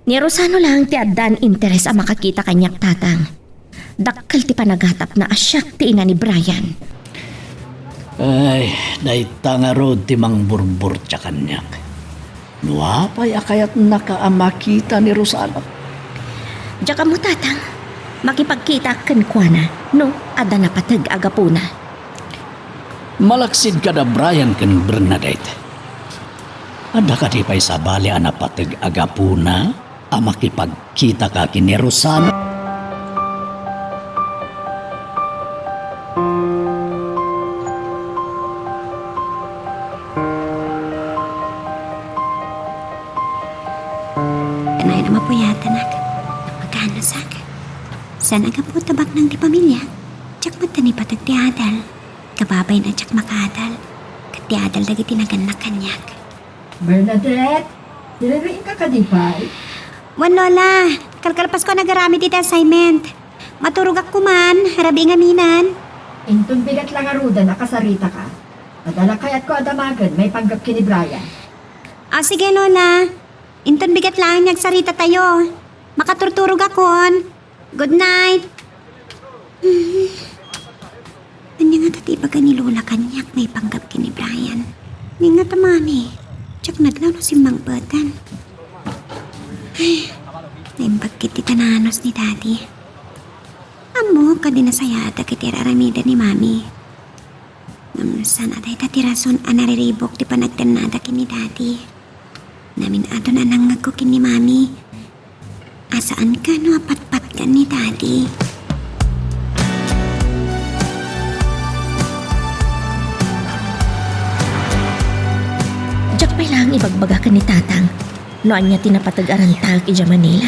Ni Rosano laeng ti addaan interes a makakita kaniak, Tatang. Dakkel ti panagatapna a siak ti ina ni Brian. Ay, dayta ngarud ti mangburburtia kaniak. No apay a kayatnaka a makita ni Rosano? Diak ammo, Tatang. Makipagkitaak kenkuana no adda napateg a gapuna. Malaksid kada Brian ken Bernadette, adda kadi pay sabali a napateg a gapuna a makipagkitaka ken ni Rosano? Kanayon a mapuyatanak. Magkano sak? Saan a gapu ta baknang ti pamilia? Diak met ta nipateg ti adal. Kababain a diak makaadal. Ket ti adal dagiti nagannak kaniak. Bernadette, siririingka kadi pay? Wen, Lola. Kalkalpasko a nagaramid iti assignment. Maturogak koman, rabii ngaminen. Inton bigat la ngaruden a kasaritaka. Adda la kayatko a damagen maipanggep ken ni Brian. Ah, sige, Lola. Inton bigat laeng nga agsaritatayo. Makaturturogakon. Good night. Ania ngata ti ibaga ni Lola kaniak maipanggep ken ni Brian? Ania ngata, Mami? Diak nadlaw no simmangpetan. Ay, naimbag ketdi ta naanos ni Daddy. Ammok a di nasayaat dagiti ar-aramiden ni Mami. Ngem saan a dayta ti rason a nariribuk ti panagtennada ken ni Daddy. Namin-aton a nangngegko ken ni Mami a saan kano a patpatgan ni Daddy. Diak pay laeng ni Tatang no ania ti napateg a rantag idiay Manila.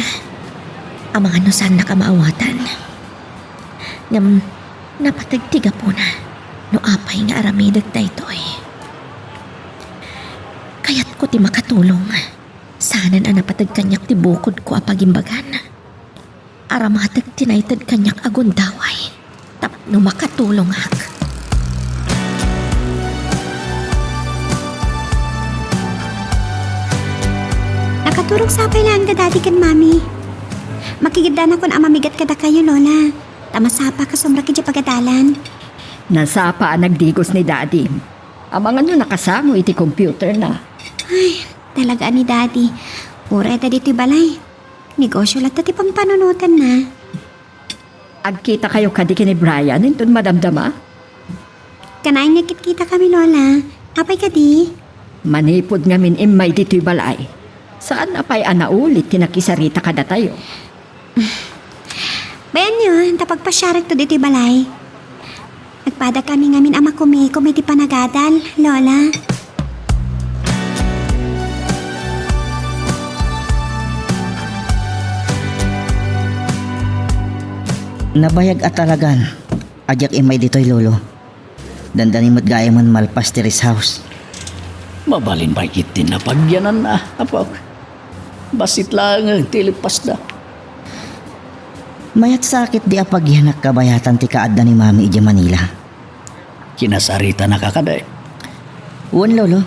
Amangan no saannaka maawatan. Ngem napateg ti gapuna no apay nga aramidek daytoy. Kayatko ti makatulong. Saanen a napateg kaniak ti bukodko a pagimbagan. Aramatek ti naited kaniak a gundaway tapno makatulongak. Nakaturog sa pay laeng da Daddy ken Mami. Makigiddanakon a mamigat kadakayo, Lola. Ta masapa kasumrek idiay pagadalan. Nasapa a nagdigos ni Daddy. Amangan no nakasango iti computer na. Ay, talaga ni Daddy. Uray ta ditoy balay. Negosyo latta ti pampanunotanna. Agkitakayo kadi ken ni Brian inton madamdama? Kanayon nga agkitkita kami, Lola. Apay kadi? Manipud ngamin immay ditoy balay. Saan a pay a naulit ti nakisarita kadatayo. Bayanyo, ta pagpasiarekto ditoy balay. Nagpada kami ngamin a makumikume iti panagadal, Lola. Nabayag a talagan a diak immay ditoy, Lolo. Dandani met gayamen malpas ti rest house. Mabalin pay ketdi napagyananna, apok. Bassit laeng ti leppasda. Mayat sa ketdi a pagyanak kabayatan ti kaadda ni Mami idiay Manila. Kinasaritanaka kadi? Wen, Lolo.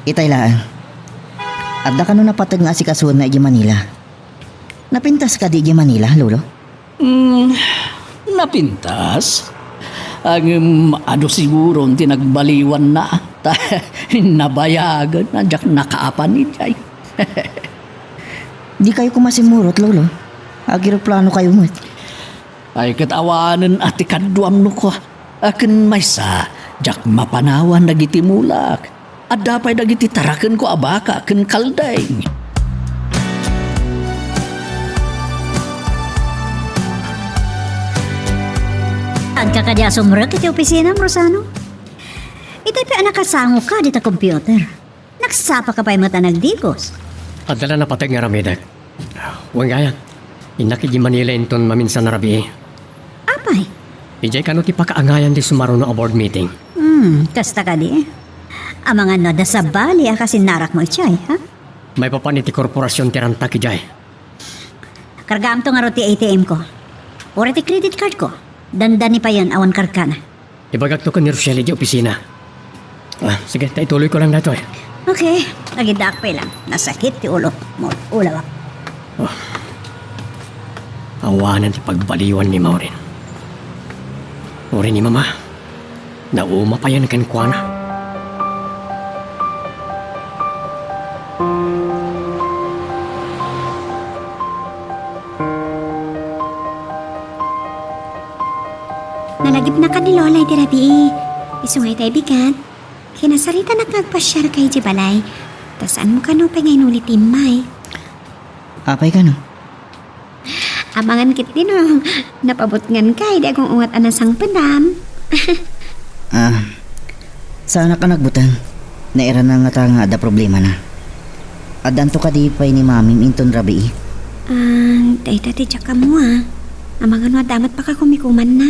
Itay laeng. Adda kano napateg nga asikasuenna idiay Manila. Napintas kadi idiay Manila, Lolo? Hmm, napintas. Ngem adu siguron ti nagbaliwanna. Ta nabayagen a diak nakaapan idiay. Dikayo koma simmurot, Lolo. Ageroplano kayo met. Ay, ket awanen a ti kaduam no kua. A ken maysa, diak mapanawan dagiti mulak. Adda pay dagiti tarakenko a baka ken kaldeng. Agka kadi a sumrek iti opisinam, Rosano? Itay pay a nakasangoka dita computer. Nagsapaka pay met a nagdigos. Adda la napateg nga aramidek. Wen gayam, innak idiay Manila inton maminsan a rabii. Apay? Idiay kano ti pakaangayan ti sumaruno a board meeting. Hmm, kasta kadi. Amangan no adda sabali a kasinnarakmo idiay, ha? Maipapan iti korporasion ti rantag idiay. Kargaamto ngarud ti A T M ko. Uray ti credit card ko. Dandani payen awan kargana. Ibagakto ken ni Rochelle idiay opisina. Ah, sige, ta ituloyko lang daytoy. Okay, agidaak pay lang. Nasakit ti ulo mo. Ulawak. Oh. Awanen ti pagbaliwan ni Maureen. Uray ni Mama, nauma payen kenkuana. Nalagipnaka ni Lola iti rabii. Isu nga itay bigat, kinasaritanak nga agpasiarka idiay balay. Ta saanmo kano pay nga inuli ti immay. Apay kano? Amangan ketdi no napabutnganka idi agung-ungat a nasangpetdam. Ah, saanak a nagbuteng. Nairanan ngata nga adda problemana. Addanto kadi pay ni Mamim inton rabii? Ah, dayta ti diak ammo a. Amangan no adda met pakakumikumanna.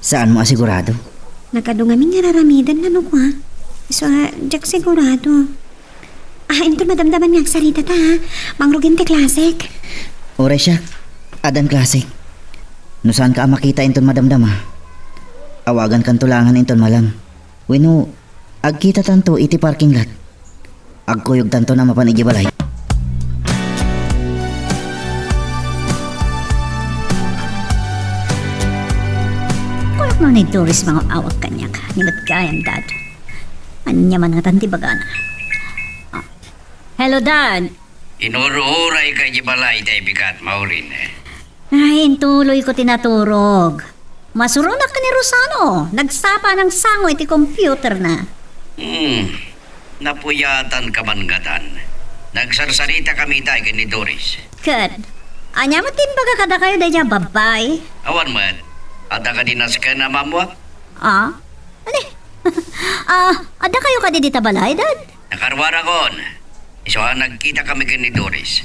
Saanmo a sigurado? Nagadu ngamin nga ar-aramidenna no kua. Isu a diak sigurado. Ah, inton madamdaman nga agsaritata, ha? Mangrugi ti klasek. Uray siak, addan klasek. No saanka a makita inton madamdama, awagankanto laengen inton malem. Wenno, agkitatanto iti parking lot. Agkuyogtanton a mapan idiay balay. Kunak no ni Doris mangaw-awag kaniak, ni met gayam, Dad. Ania man ngatan ti ibagana? Ah. Hello, Dad. Inur-urayka idiay balay, tay bigat, Maureen. Ay, intuloyko ti naturog. Masuronak ni Rosano. Nagsapa a nangsango iti computerna. Hmm. Napuyatanka man ngatan. Nagsarsaritakami itay ken ni Doris. Ket, ania met ti imbaga kadakayo daydiay a babbai? Awan met. Adda kadi nasken a mammuak? Ah? Ani? Ah, adda kayo kadi dita balay, Dad? Nakaruarakon. Isu a nagkitakami ken ni Doris.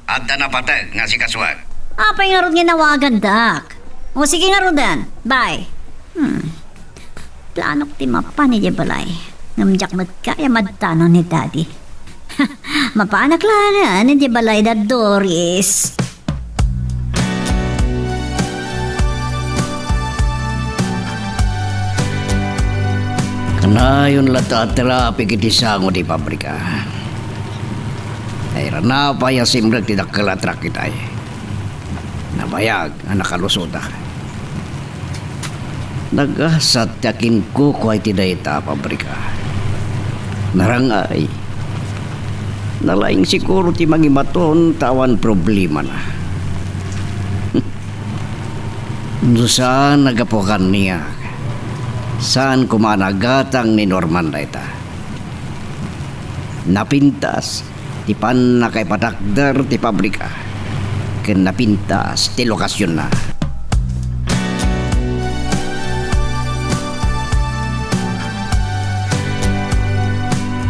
Adda napateg nga asikasuak. Apay ngarud nga inawagandak? O sige ngaruden, bye. Hmm. Planok ti mapan idiay balay. Ngem diak met kaya madtanon ni Daddy. Mapanak laengen idiay balay da Doris. Kanayon latta a terapi iti sango ti pabrika. Ay, ranapay a simrek ti dakkel a truck itay. Nabayag a nakalusoda. Nagasat ti akinkukuay ti dayta a pabrika. Narangay. Nalaing siguro ti mangimaton ta awan problemana. No saan a gapu kaniak, saan koma a nagatang ni Norman dayta. Napintas ti pannakaipatakder ti pabrika ken napintas ti lokasionna.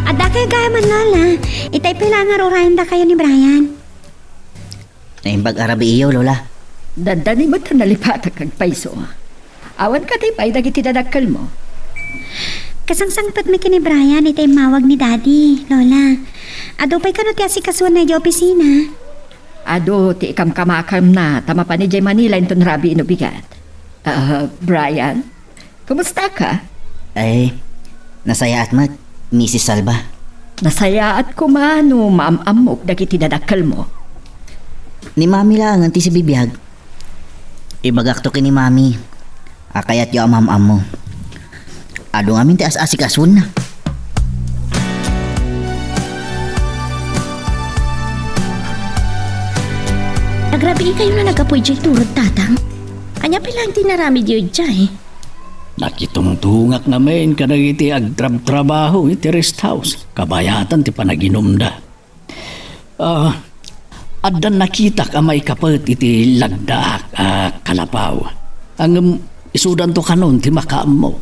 Adda kayo gayam, Lola. Itay pay la nga rurayendakayo ni Brian. Naimbag a rabiiyo, Lola. Dandani met a nalipatak agpayso. Awan kadi pay dagiti dadakkelmo? Kasangsangpetmi ken ni Brian iti immawag ni Daddy, Lola. Adu pay kano ti asikasuanna idiay opisina? Adu ti ikamkamakamna ta mapan idiay Manila inton rabii no bigat. Ah, Brian, kumusta ka? Ay, nasayaat met, Misis Salva. Nasayaat koma no maam-ammok dagiti dadakkelmo. Ni Mami laengen ti sibibiag. Ibagakto ken ni Mami a kayatyo a maam-ammo. Adu ngamin ti as-asikasuenna. Agrabii kayo na naggapu idiay turod, Tatang. Ania pay laeng ti inaramidyo idiay? Nakitungtungak ngamin kadagiti agtrabtrabaho iti rest house. Kabayatan ti panaginumda. Ah, addan nakitak a maikapet iti lagdaak a kalapaw. Ngem isudanto kanon ti makaammo.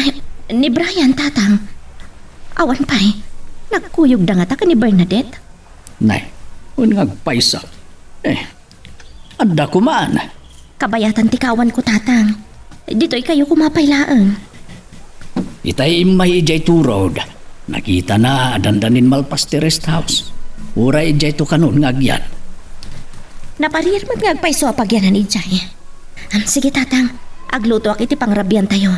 Ay, ni Brian, Tatang. Awan pay. Nagkuyogda ngata ken ni Bernadette? Nay, wen nga agpayso. Eh, adda koman. Kabayatan ti kaawanko, Tatang. Ditoy kayo koma pay laeng. Itay immay idiay turod, nakitana a dandanin malpas ti rest house. Uray idiayto kanon nga agyan. Naparir met nga agpayso a pagyanan idiay. Am, sige, Tatang. Aglutoak iti pangrabiantayo.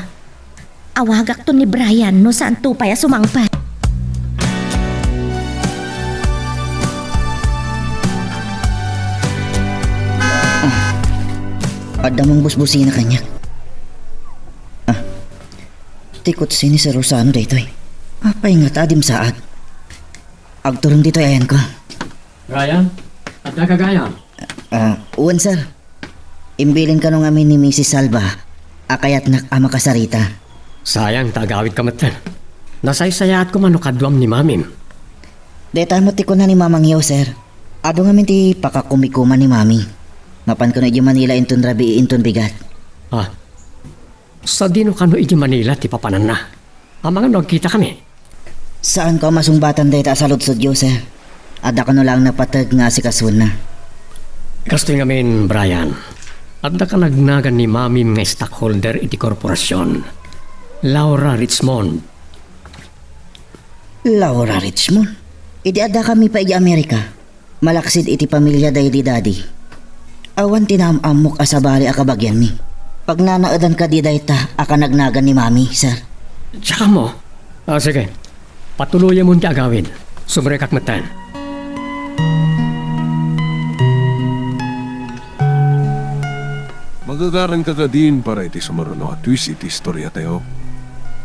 Awagakton ni Brian no saanto pay a sumangpet. Ah, adda mong busbusina kaniak. Ah, ti kotse ni Sir Rosano daytoy. Apay ngata a dimsaag? Agturong ditoy ayanko. Brian, adda ka gayam? Ah, wen, sir. Imbilin kano ngamin ni Misis Salva a kayatnak a makasarita. Sayang ta agawidka metten. Nasaysayaat koma no kaduam ni Mamim. Dayta met ti kuna ni Mamangyo, sir. Adu ngamin ti pakakumikuma ni Mami. Mapan kano idiay Manila inton rabii inton bigat. Ah, sadino kano idiay Manila ti papananna? Amangan no agkitakami. Saanko a masungbatan dayta a saludsodyo, sir. Adda kano laeng napateg nga asikasuenna. Kastoy ngamin, Brian. Adda kanagnagan ni Mamim nga stockholder iti korporasion. Laura Richmond. Laura Richmond? Idi addakami pay idiay Amerika. Malaksid iti pamiliada idi Daddy. Awan ti naam-ammok a sabali a kabagianmi. Pagnanaedan kadi dayta a kanagnagan ni Mami, sir? Diak ammo. Ah, sige. Patuluyemon ti agawid. Sumrekak metten. Magagaranka kadin para iti sumaruno a twist iti istoriatayo.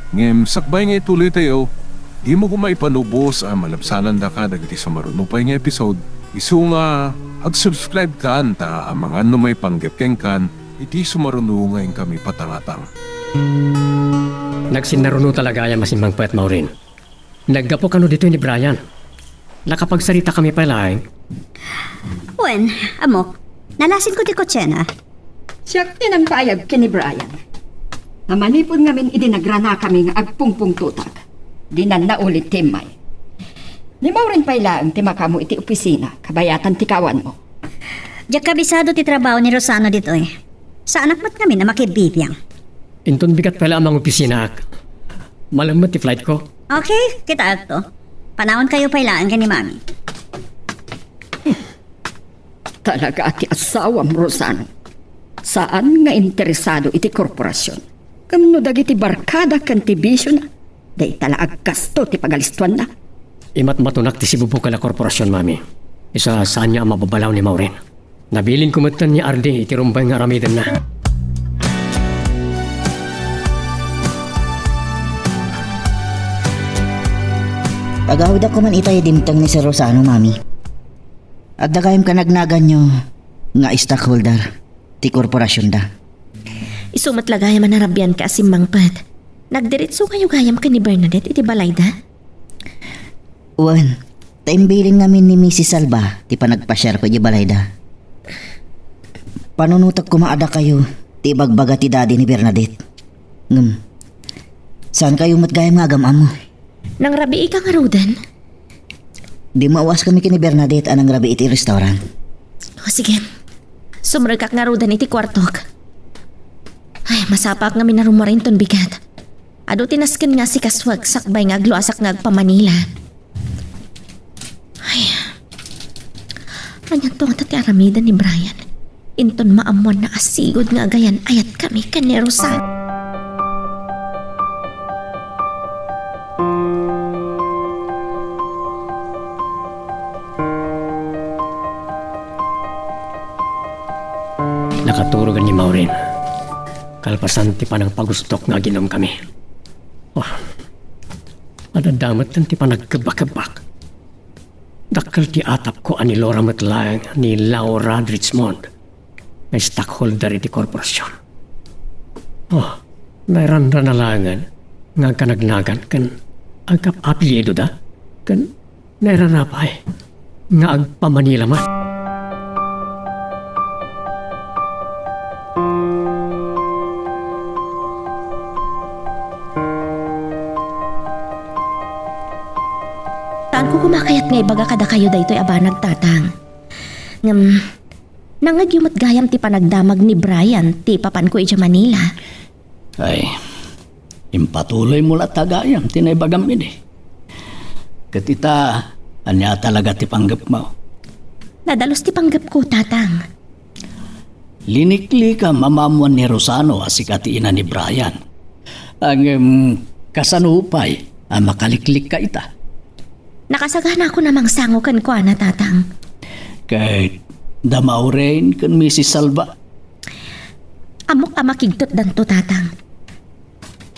Ngem sakbay nga ituloytayo, dimo koma ipanubos a malabsanandaka dagiti sumaruno pay nga episode, isu nga ag-subscribe kan ta amangan no maipanggep kenkan iti sumaruno nga inkami patangatang. Nagsinnaruno talaga a masimmangpet, Maureen. Naggapu kano ditoy ni Brian? Nakapagsaritakami pay laeng. Wen, ammok, nalasinko ti kotsena. Siak ti nangbayag ken ni Brian. Nga manipud ngamin idi nagranakami nga agpungpungtotak, dinan naulit ti immay. Ni Maureen pay laeng ti makaammo iti opisina, kabayatan ti kawanmo. Diak kabisado ti trabaho ni Rosano ditoy. Saanak met ngamin a makibibiang. Inton bigat pay la a mangopisinaak. Malem met ti flight ko. Okay, kitaakto. Panawankayo pay laeng ken ni Mami. Talaga a ti asawam, Rosano. Saan nga interesado iti korporasion. Ngem no dagiti barkada ken ti bisiona, dayta la aggasto ti pagalistoanna. Imatmatonak ti sibubukel a korporasion, Mami. Isa, saanna a mababalaw ni Maureen. Nabilinko metten ni Ardi iti rumbeng nga aramidenna. Agawidak koman itay dimteng ni Sir Rosano, Mami. Adda gayam kanagnaganyo nga stockholder ti korporasionda. Isu met la gayam a narabianka a simmangpet. Nagdiritso kayo gayam ken ni Bernadette iti balayda? Wen, ta imbilin ngamin ni Misis Salva ti panagpasiarko iti balayda. Panunotek koma a dakayo ti ibagbaga ti daddy ni Bernadette. Ngem, saankayo met gayam nga agam-ammo. Nangrabiika ngaruden? Dimmawaskami ken ni Bernadette a nangrabii iti restaurant. O, sige. Sumrekak ngaruden iti kuartok. Ay, masapaak ngamin a rummuar inton bigat. Adu ti nasken nga asikasuek sakbay nga agluasak nga agpa-Manila. Ay. Anianto ngata ti aramiden ni Brian? Inton maammuanna a sigud nga agayan-ayatkami ken ni Rosan. Nakaturogen ni Maureen. Kalpasan ti panangpagustok nga aginomkami. Oh, adda met ti panagkebbak-kebbak. Dakkel ti atapko a ni Laura met laeng ni Laura Richmond nga stockholder iti korporasion. Oh, nairanrana laengen nga agkanagnagan ken agkap-apelyidoda ken nairana pay nga agpa-Manila man. Saanko koma kayat nga ibaga kadakayo daytoy a banag, Tatang. Ngem, nangngegyo met gayam ti panagdamag ni Brian ti ipapanko idiay Manila. Ay, impatuloymo latta gayam ti naibagam idi. Ket ita, ania talaga ti panggepmo? Nadalus ti panggepko, Tatang. Liniklikam a maammuan ni Rosano a sika ti ina ni Brian. Ngem kasano pay a makaliklikka ita? Nakasaganakon a mangsango kenkuana, Tatang. Ket da Maureen ken Misis Salva? Ammok a makigtutdanto, Tatang.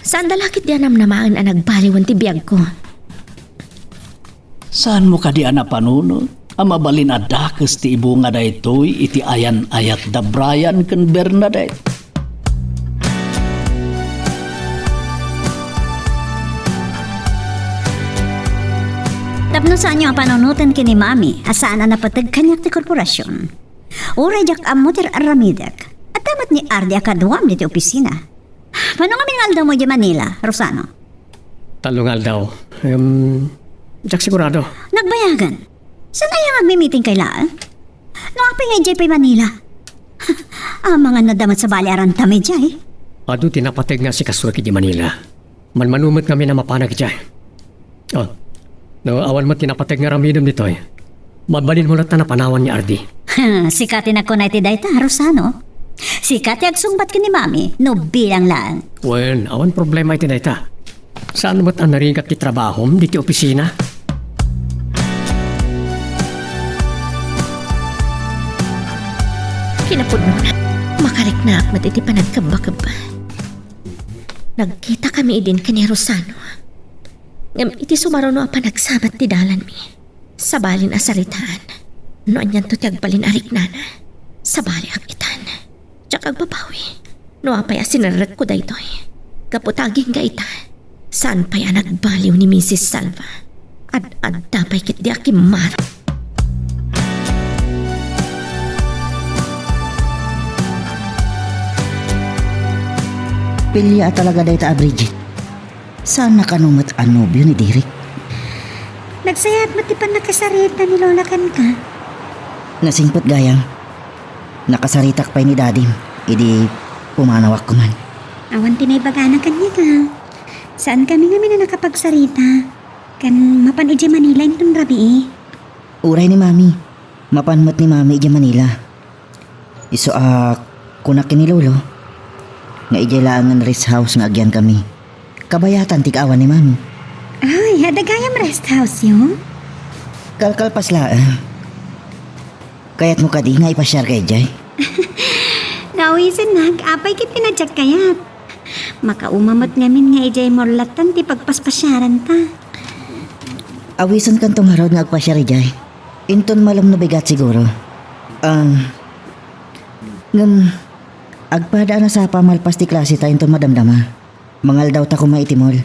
Saanda la ketdi a namnamaen a nagbaliwen ti biagko. Saanmo kadi a napanunot a mabalin a dakes ti ibunga daytoy iti ayan-ayat da Brian ken Bernadette? Tapno saanyo a panunoten ken ni Mami a saan a napateg kaniak ti korporasion. Uray diak ammo ti ar-aramidek, adda met ni Ardi a kaduam ditoy opisina. Mano ngamin nga aldawmo idiay Manila, Rosano? Tallo nga aldaw. Em, diak sigurado. Nagbayagan. Saan aya nga agmi-meetingkay laeng? No apay nga idiay pay Manila? Amangan nadda met sabali a rantami idiay. Adu ti napateg nga asikasuek idiay Manila. Manmano met ngamin a mapanak idiay. Oh, no awan met ti napateg nga aramidem ditoy, mabalinmo latta a panawan ni Ardi. Sika ti nagkuna iti dayta, Rosano. Sika ti agsungbat ken ni Mami, no bilang laeng. Wen, awan problema iti dayta. Saan met a narigat ti trabahom ditoy opisina? Kinapudnona, makariknaak met iti panagkebbakebba. Nagkitakami idin ken ni Rosano. Ngem iti sumaruno a panagsabat ti dalanmi, sabalin a saritaan. No anianto ti agbalin a riknana, sabaliak itan. Diak agbabawi. No apay a sinerrekko daytoy, gapu ta agingga ita, saan pay a nagbaliw ni Misis Salva. Ad-adda pay ketdi a kimmaro. Pilia talaga dayta a Bridget. Saan na kano met a nobio ni Derek? Agsayaat met ti pannakasarita ni Lola kenka. Nasingpet gayam. Nakasaritak pay ni Dadim idi pumanawak koman. Awan ti naibagana kaniak. Saankami ngamin a nakapagsarita. Ken mapan idiay Manila inton rabii. Uray ni Mami. Mapan met ni Mami idiay Manila. Isu a kunak ken ni Lolo nga idiay laengen rest house nga agyankami. Kabayatan ti kaawan ni Mami. Ay, adda gayam rest house-yo? Kalkalpas laeng. Kayatmo kadi nga ipasiarka idiay? Naawisennak, apay ket ti nadiak kayat. Makauma met ngamin nga idiay mall lattan ti pagpaspasiaranta. Awisenkanto ngarud nga agpasiar idiay. Inton malem no bigat siguro. Um, ngem, agpada a nasapa a malpas ti klaseta inton madamdama. Mangaldawta koma iti mall.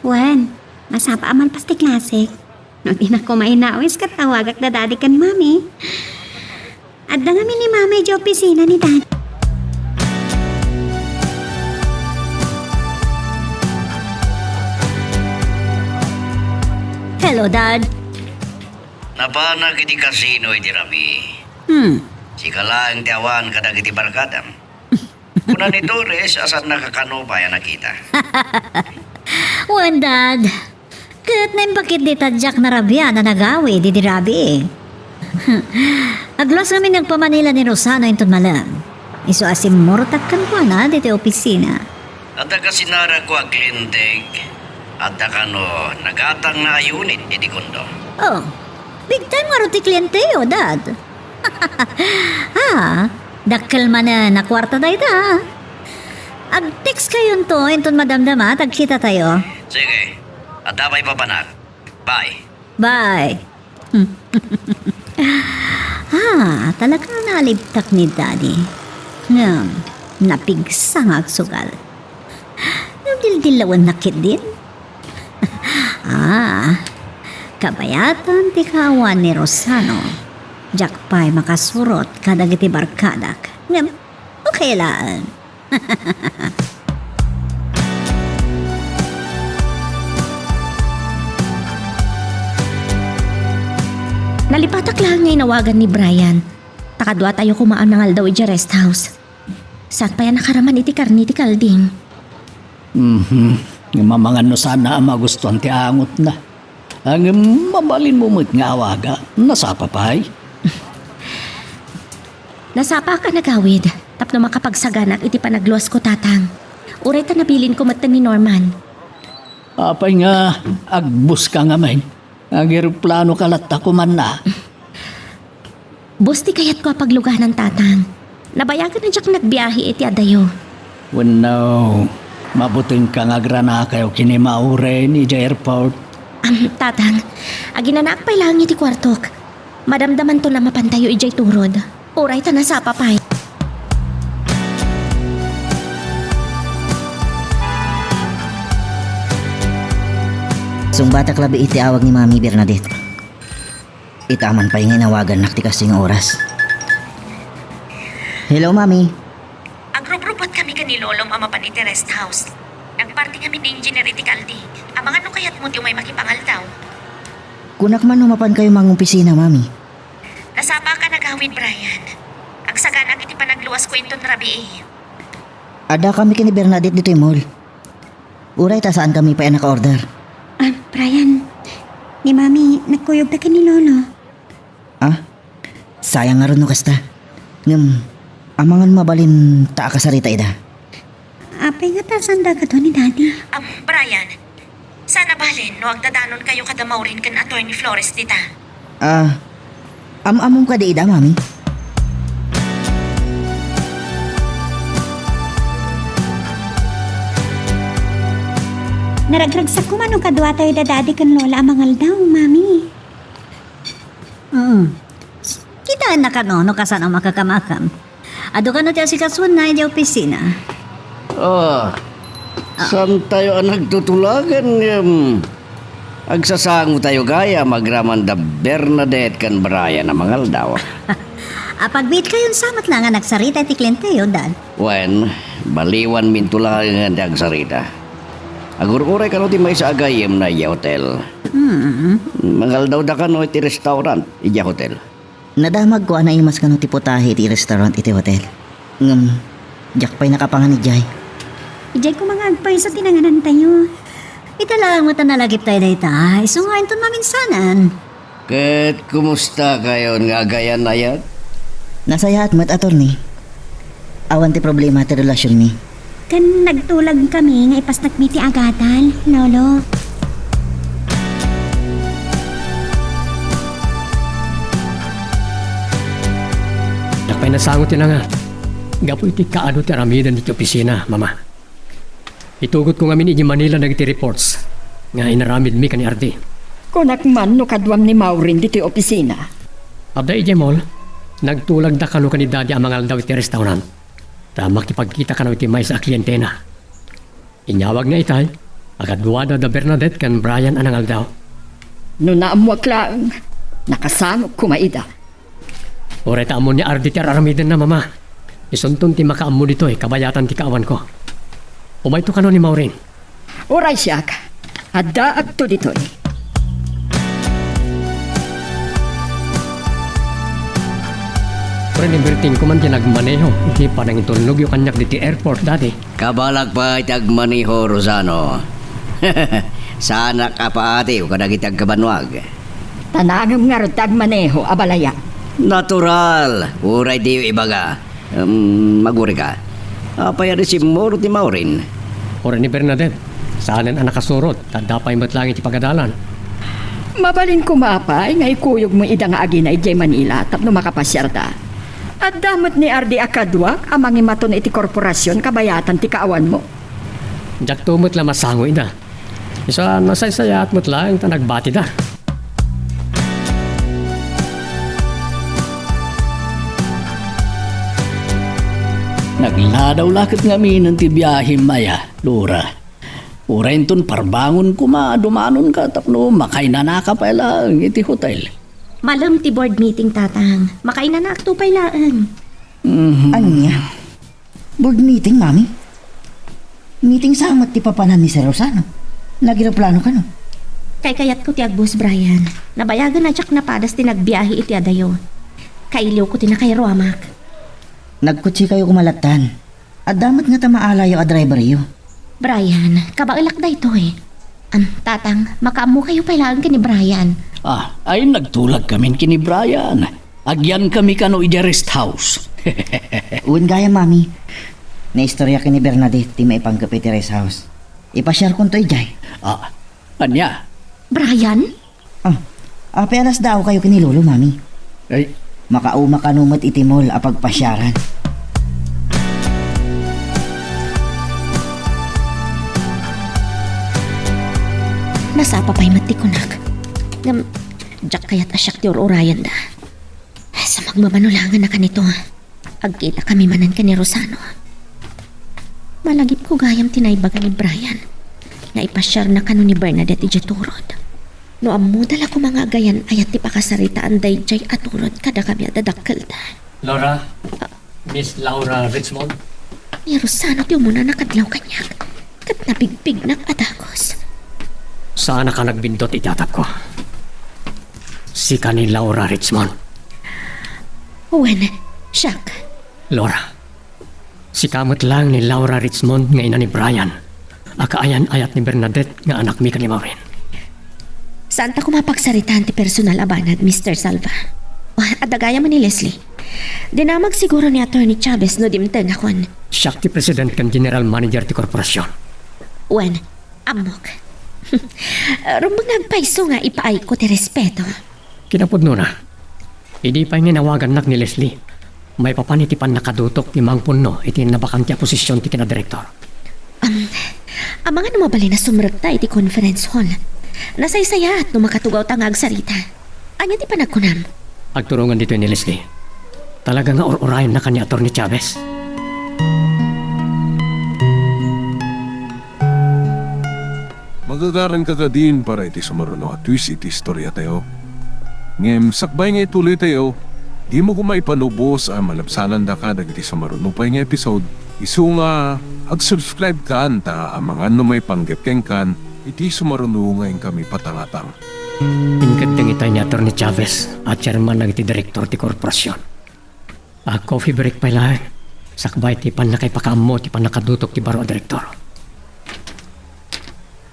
Wen, masapa a malpas ti klasek. No dinak koma inawis ket awagak da Daddy ken Mami. Adda ngamin ni Mami idiay opisina ni Daddy. Hello, Dad. Napanak iti kasino iti rabii. Hmm. Sika laeng ti awan kadagiti barkadam. Kuna ni Torres a saannaka kano pay a nakita. Wen, Dad. Ket naimbag ketdi ta diak narabian a nagawid idi rabii. Agluas ngamin nga agpa-Manila ni Rosano inton malem. Isu a simmurtak kenkuana ditoy opisina. Adda kasinarakko a klientek. Adda kano nagatangna a unit iti condo. Oh, big time ngarud ti klienteyo, Dad. Ah, dakkel manen a kuarta dayta. Ag-text kayonto inton madamdama ta agkitatayo. Sige. Adda pay papanak. Bye. Bye. Ah, talaga nalibtak ni Daddy. Ngem, napigsa nga agsugal. Ngem dildillawennak ketdin. Ah, kabayatan ti kaawan ni Rosano. Diak pay makasurot kadagiti barkadak. Ngem, okay laeng. Nalipatak laeng nga inawagan ni Brian. Ta kaduatayo koma a nangaldaw idiay rest house. Saan pay a nakaraman iti karne ti kalding? Mhm. Ngem amangan no saanna a magustuan ti angotna. Ngem mabalinmo met nga awaga. Nasapa pay? Nasapaak a nagawid tapno makapagsaganak iti panagluasko, Tatang. Uray ta nabilinko metten ni Norman. Apay nga agbuska ngamin? Ageroplano ka latta komanna? Bus ti kayatko a pagluganan, Tatang. Nabayagen a diak nagbiahe iti adayo. Wenno, mabutingka nga agranakayo ken ni Maureen idiay airport. Am, Tatang, aginanaak pay laeng iti kuartok. Madamdamanton a mapantayo idiay turod. Uray ta nasapa pay. Sungbatak labi iti awag ni Mami Bernadette. Ita man pay nga inawagannak ti kastoy nga oras. Hello, Mami. Agrubrubutkami ken ni Lolom a mapan iti rest house. Nagparti ngamin ni engineer iti kalding. Amangan no kayatmo ti umay makipangaldaw. Kunak man no mapankayo mangopisina, Mami. Nasapaak a nagawid, Brian. Agsaganak iti panagluasko inton rabii. Addakami ken ni Bernadette ditoy mall. Uray ta saankami pay a naka-order. Ah, Brian, ni Mami, nagkuyogda ken ni Lolo. Ah? Sayang ngarud no kasta. Ngem, amangan mabalinta a kasarita ida. Apay nga ta saanda kadua ni Daddy? Am, Brian, saan a balin no agdadanonkayo kada Maureen ken Attorney Flores dita? Ah, am-ammom kadi ida, Mami? Naragragsakko man no kaduatayo da Daddy ken Lola a mangaldaw, Mami. Mm. Kitaenna kano no kasano makakamakam. Adu kano ti asikasuenna idiay opisina. Ah, saantayo a nagtutulagan ngem agsasangotayo gayam agraman da Bernadette ken Brian a mangaldaw. Apagbiitkayonsa met laeng a nagsarita iti klienteyo, Dad. Wen, baliwanminto laengen ti agsarita. Agur-uray kano ti maysa a gayyemna idiay hotel. Hmm. Mangaldawda kano iti restaurant idiay hotel. Nadamagko a naimas kano ti putahe iti restaurant iti hotel. Ngem, diak pay nakapangan idiay. Idiay koma nga agpayso ti nanganantayo. Ita laeng met a nalagiptayo dayta, isu nga inton maminsanan. Ket kumusta kayon nga agayan-ayat? Nasayaat met, attorney. Awan ti problema ti relasionmi. Ken nagtulag kami nga ipasnakmi ti agadal, Lolo. Diak pay nasango ti nangan. Gapu iti kaadu ti aramiden iti opisina, Mama. Itugotko ngamin idiay Manila dagiti reports nga inaramidmi ken ni Ardi. Kunak man no kaduam ni Maureen ditoy opisina. Adda idiay mall, nagtulagda kano ken ni Daddy a mangaldaw iti restaurant. Ta makipagkita kano iti maysa a klientena. Inyawagna itay, agaduada da Bernadette ken Brian a nangaldaw. No naammuak laeng, nakasangok koma ida. Uray ta ammo ni Ardi ti ar-aramidenna, Mama. Isunton ti makaammo ditoy kabayatan ti kaawanko. Umayto kano ni Maureen. Uray siak, addaakto ditoy. Uray ni Berting, koma ti nagmaneho iti panangitulnogyo kaniak ditoy airport, Daddy. Kabalak pay ti agmaneho, Rosano. Saanak a paatiw kadagiti agkabannuag. Ta nangem ngarud ti agmaneho, abalaya. Natural, uray diyo ibaga. Em, magurika. Apay a nasimmurot ni Maureen? Uray ni Bernadette, saanen a nakasurot, ta adda pay met laeng iti pagadalan. Mabalin koma pay nga ikuyogmo ida nga agina idiay Manila tapno makapasiarda. Adda met ni Ardi a kaduak a mangimaton iti korporasion kabayatan ti kaawanmo. Diakto met la masango ida. Isu a nasaysayaat met laeng ta nagbatida. Nagladaw la ket ngaminen ti biahem aya, Laura. Uray inton parbangon koma, dumanonka tapno makainanaka pay laeng iti hotel. Malem ti board meeting, Tatang. Makainanaakto pay laeng. Mhm. Ania? Board meeting, Mami? Meeting sa met ti papanan ni Sir Rosano. Nagireplano kano? Kaykayatko ti agbus, Brian. Nabayagen a diak napadas ti nagbiahe iti adayo. Kailiwko ti nakairuamak. Nagkotsekayo koma lattan. Adda met ngata maalayo a driveryo. Brian, kabaelak daytoy. Am, Tatang, makaammokayo pay laeng ken ni Brian. Ah, ay, nagtulagkamin ken ni Brian. Agyankami kano idiay rest house. Wen gayam, Mami. Naistorya ken ni Bernadette ti maipanggep iti rest house. Ipasiarkonto idiay. Ah, ania? Brian? Ah, apay a nasdaawkayo ken ni Lolo, Mami? Ay. Makauma kano met iti mall a pagpasiaran. Nasapa pay met ti kunak. Ngem, diak kayat a siak ti ur-urayenda. Sa magmamano laengen a kanito. Agkitakami manen ken ni Rosano. Malagipko gayam ti naibaga ni Brian nga ipasiarna kano ni Bernadette idiay turod. No ammoda la koma nga agayan-ayat ti pakasaritaan daydiay a turod kadakami a dadakkelda. Laura, Miss Laura Richmond? Ni Rosano ti umuna a nakadlaw kaniak. Ket nabigpignak a dagus. Saanak a nagbindut iti atapko. Sika ni Laura Richmond. Wen, siak. Laura, sika met laeng ni Laura Richmond nga ina ni Brian, a kaayan-ayat ni Bernadette nga anakmi ken ni Maureen. Saanta koma a pagsaritaan ti personal a banag, Mister Salva. O, adda gayam ni Leslie. Dinamag siguro ni Attorney Chavez no dimtengakon. Siak ti president ken general manager ti korporasion. Wen, ammok. Rumbeng nga agpayso nga ipaayko ti respeto. Kinapudnona, idi pay nga inawagannak ni Leslie, maipapan iti pannakadutok ti mangpunno iti nabakante a posision ti kinadirektor. Am, amangan no mabalin a sumrekta iti conference hall. Nasaysayaat no makatugawta nga agsarita. Ania ti panagkunam? Agturongen ditoy ni Leslie. Talaga nga ur-urayennaka ni Attorney Chavez. Magagaranka kadin para iti sumaruno a twist iti istoriatayo. Ngem sakbay nga ituloytayo, dimo koma ipanubos a malabsanandaka dagiti sumaruno pay nga episode. Isu nga, ag-subscribe kan ta amangan no maipanggep kenkan iti sumaruno nga inkami patangatang. Inkeddeng itay ni Attorney Chavez a chairman dagiti direktor ti korporasion. Ag-coffee break pay laeng, sakbay ti pannakaipakaammo ti pannakadutok ti baro a direktor.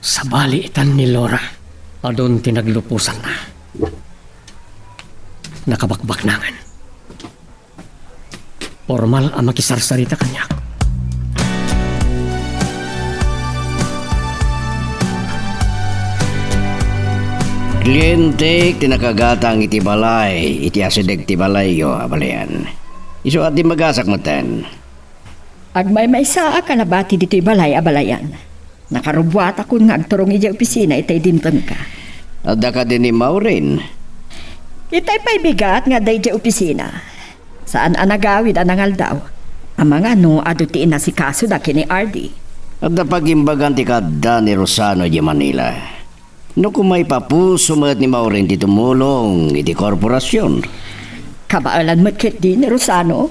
Sabali itan ni Laura, adun ti nagluposanna. Nakabakbaknangan. Pormal a makisarsarita kaniak. Klientek ti nakagatang iti balay, iti asideg ti balayyo a balayan. Isu a dimmagasak metten. Agmaymaysaak a nabati ditoy balay a balayan. Nakarubuatakon nga agturong idiay opisina itay dimtengka. Adda kadi ni Maureen? Itay pay bigat nga adda idiay opisina. Saan a nagawid a nangaldaw. Amangan no adu ti inasikasoda ken ni Ardy. Adda pagimbagan ti kaadda ni Rosano idiay Manila. No koma, ipapuso met ni Maureen ti tumulong iti korporasion. Kabaelan met ketdi ni Rosano?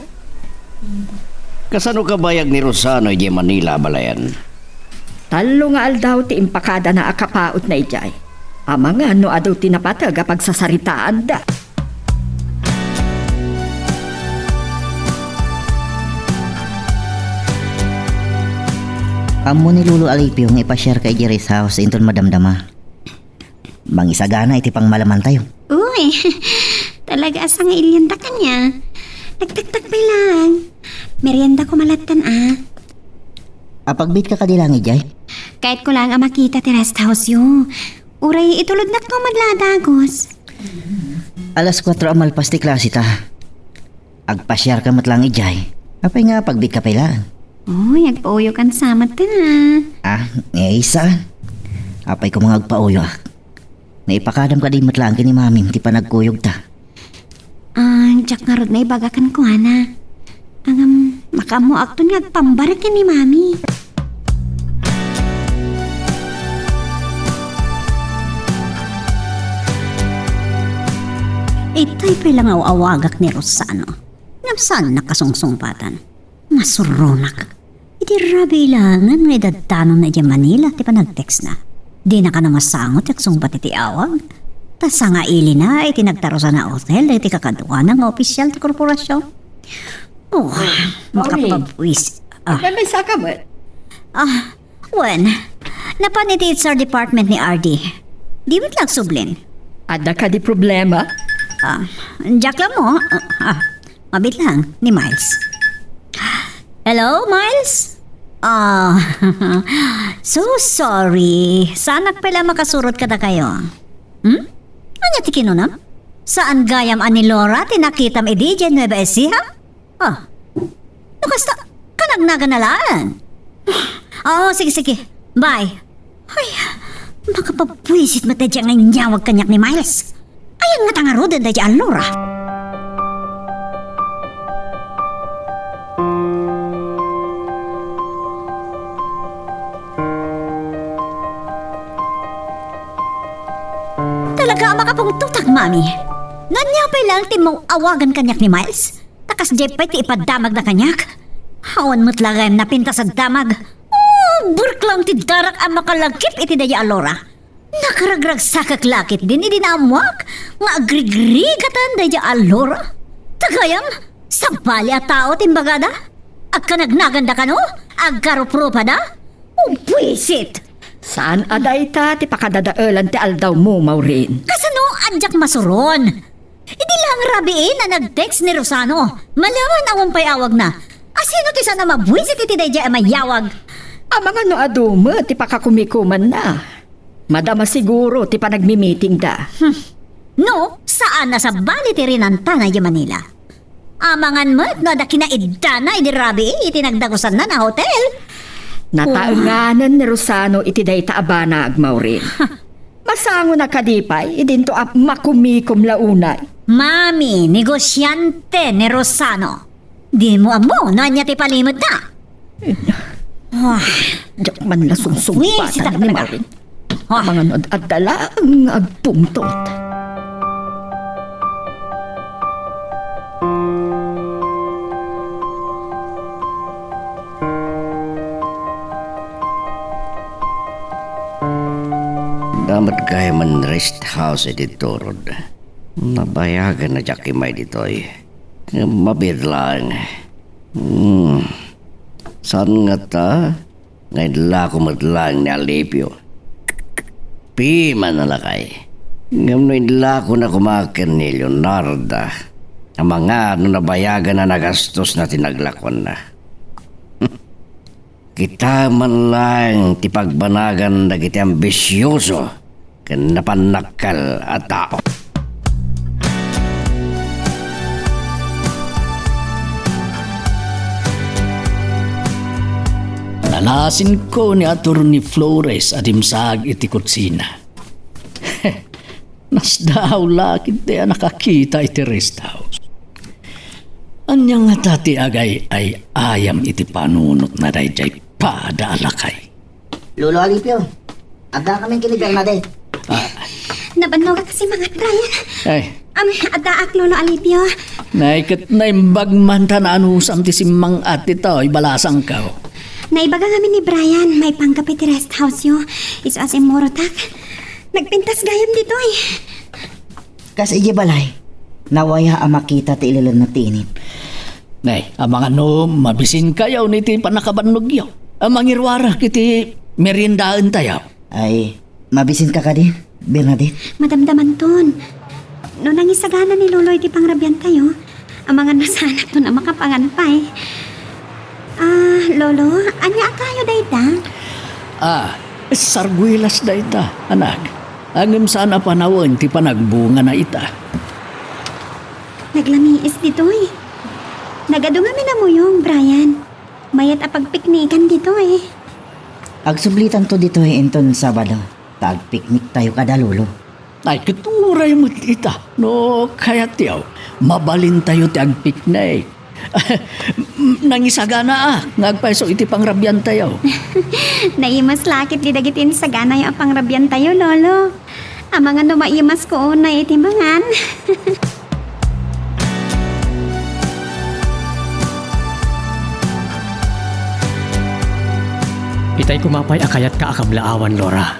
Kasano kabayag ni Rosano idiay Manila a balayan? Tallo nga aldaw ti impakadana a kapautna idiay. Amangan no adu ti napateg a pagsasaritaanda. Ammo ni Lolo Alipio nga ipasiarka idiay rest house inton madamdama. Mangisagana iti pangmalamantayo. Uy, talaga a sangailianta kaniak. Nagtaktak pay laeng. Merienda ko malattan a. Apagbiitka kadi laeng idiay? Kayatko laeng a makita ti rest house-yo. Uray itulodnak to met la a dagus. Alas kuatro a malpas ti klaseta. Agpasiarka met laeng idiay. Apay nga apagbiitka pay laeng? Uy, agpauyokan sa met ta. Ah, eh, saan? Apay koma nga agpauyoak? Naipakadam kadi met laeng ken ni Mamim ti panagkuyogta? Ah, diak ngarud maibaga kenkuana. Ngem, makaammoakton nga agpambarek ken ni Mami. Itay pay la nga aw-awagak ni Rosano. Ngem saan nakasungsungpatan? Masuronak. Idi rabii laengen nga idaddanonna idiay Manila ti panagtextna. Dina kano masango ti agsungbat iti awag. Ta sangailina iti nagtarusan a hotel dagiti kakaduana nga opisial ti korporasion. Oh, Maureen. Makapabuis. Ah. Agmaymaysaka met? Ah, wen. Napan iti H R department ni Ardy. Di met la agsublin. Adda kadi problema? Ah, diak la ammo. Ah, ah. Mabiit laeng ni Miles. Hello, Miles? Ah, so sorry. Saanak pay la makasurot kadakayo. Hmm? Ania ti kinunam? Saan gayam a ni Laura ti nakitam idi idiay Nueva Ecija? Ah, no kasta, kanagnagan na laeng. Oo, sige, sige. Bye. Ay, makapabuisit met daydiay nga inyawag kaniak ni Miles. Ayan ngata ngaruden daydiay a Laura. Talaga a makapungtotak, Mami. No ania pay laeng ti maw-awagan kaniak ni Miles? Ta kasdiay pay ti ipaddamagna kaniak. Awan met la gayam napintas a damag. Oh, burk laeng ti darak a makalagip iti daydiay a Laura. Nakaragragsakak la ketdin idi naammoak nga agrigrigaten daydiay a Laura. Ta gayam, sabali a tao ti imbagada. Agkanagnaganda kano? Agkarupropada? Oh, buisit! Saan a dayta ti pakadadaelan ti aldawmo, Maureen? Kasano a diak masuron? Idi laeng rabii a nag-text ni Rosano, maliwan a umpay awagna. Asino ti saan a mabuisit iti daydiay a mayawag? Amangan no adu met ti pakakumikumanna. Madama siguro ti panagmimitingda. Hmm. No, saan a sabali ti rinantana idiay Manila. Amangan met no adda kinaiddana idi rabii iti nagdagusanna a hotel. Nataenganen ni Rosano iti dayta a banag, Maureen. Masangon a kadi pay idinto a makumikom la unay. Mami, negosyante ni Rosano. Dimo ammo no ania ti palimedna. Ah. Diak man la sungsungpatan ni Maureen. Ah. Amangan no ad-, adda laeng agpungtot. Adda met gayamen rest house iti turod. Nabayagan a diak immay ditoy. Ngem mabiit laeng. Hmm. Saan ngata nga inlako met laeng ni Alipio? Piman a lakay. Ngem no inlakona koma ken ni Leonarda, amangan no nabayagan a nagastosna ti naglakuanna. Kitaem man laeng ti pagbanagan dagiti ambisioso ken napannakkel a tao. Nalasinko ni Attorney Flores a dimsaag iti kusina. Nasdaaw la ketdi a nakakita iti rest house. Ania ngata ti agay-ay-ayam iti panunotna daydiay pada a lakay? Lolo Alipio, adda kami ken ni Bernadette. Ah. Nabannogak a simmangat, Brian. Ay. Am, addaak, Lolo Alipio. Nay, ket naimbag man ta naanusam ti simmang-at ditoy balasangko. Naibaga ngamin ni Brian, maipangkap iti rest house-yo. Isu a simmurotak. Nagpintas gayam ditoy. Kas idiay balay, nawaya a makita ti ililenna ti init. Nay, amangan no mabisinkayo iti pannakabannogyo a mangiruarak iti meriendaentayo. Ay, mabisinka kadi, Bernadette? Madamdamanton. No nangisagana ni Lolo iti pangrabiantayo, amangan no saanakton a makapangan pay. Ah, Lolo, ania a kayo dayta? Ah, sarguelas dayta, anak. Ngem saan a panawen ti panagbungana ita. Naglamiis ditoy. Nagadu ngamin a muyong, Brian. Mayat a pagpiknikan ditoy. Agsublitanto ditoy inton Sabado, ta agpikniktayo kada Lolo. Ay, ket uray met ita, no kayatyo, mabalintayo ti agpiknik. Nangisaganaak nga agpayso iti pangrabiantayo. Naimas la ketdi dagiti insaganayo a pangrabiantayo, Lolo. Amangan no maimasko unay iti mangan. Itay koma pay a kayatka a kablaawan, Lora.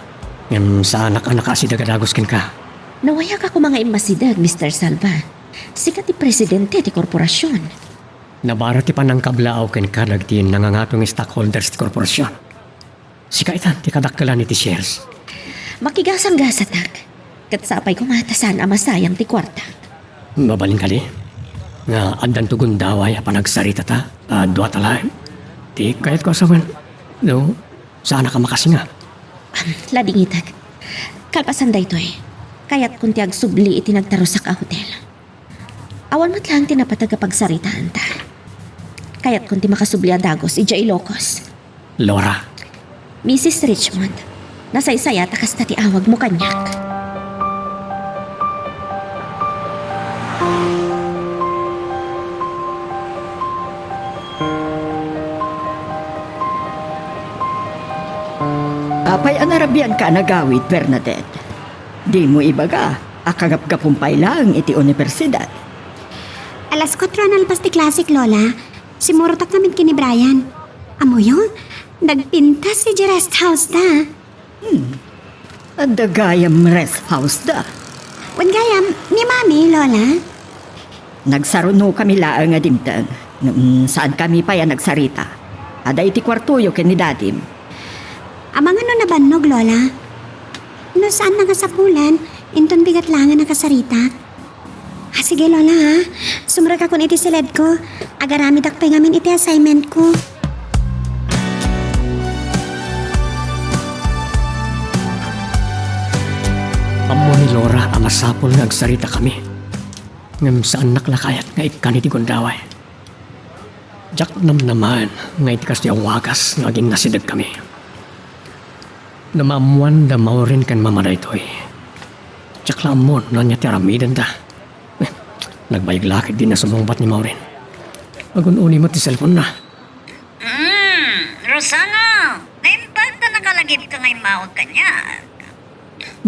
Ngem saanak a nakaasideg a dagus kenka. Nawayak a koma nga immasideg, Mister Salva. Sika ti presidente ti korporasion. Nabara ti panangkablaaw kenka dagiti nangangato nga stockholders ti korporasion. Sika itan ti kadakkelan iti shares. Makigasanggasatak. Ket sapay koma ta saan a masayang ti kuartak. Mabalin kadi nga addanto gundaway a panagsaritata a duata laeng? Ti kayatko a sawen, no, saanak a makasinga. Am, ladingitek. Kalpasan daytoy, kayatkon ti agsubli iti nagtarusak a hotel. Awan met laeng ti napateg a pagsaritaanta. Kayatkon ti makasubli a dagus idiay Ilocos. Lora. Missus Richmond, nasaysayat a kasta ti awagmo kaniak. Apay a narabianka a nagawid, Bernadette? Dimo ibaga a kagapgapum pay laeng iti universidad. Alas kuatro a nalpas ti klasek, Lola. Simmurotak ngamin ken ni Brian. Ammoyo, nagpintas idiay rest house-da. Hmm. Adda gayam rest house-da. Wen gayam, ni Mami, Lola. Nagsarunokami laeng a dimteng. Ngem saankami pay a nagsarita. Adda iti kuartoyo ken ni Dadim. Amangan no nabannog, Lola. No saan a kasapulan, inton bigat laeng a nakasarita. Ah, sige, Lola, ha? Sumrekakon iti siledko. Agaramidak pay ngamin iti assignmentko. Ammo ni Lora a masapul nga agsaritakami. Ngem saannak la kayat nga ikkan iti gundaway. Diak namnamaen nga iti kastoy a wagas nga aginnasidegkami. No maammoan da Maureen ken Mama daytoy, diak la ammo no ania ti aramidenda. Eh, nagbayag la ketdi a sumungbat ni Maureen. Agun-uni met ti cellphone-na. Hmm, Rosana, naimbag ta nakalagipka nga immawag kaniak.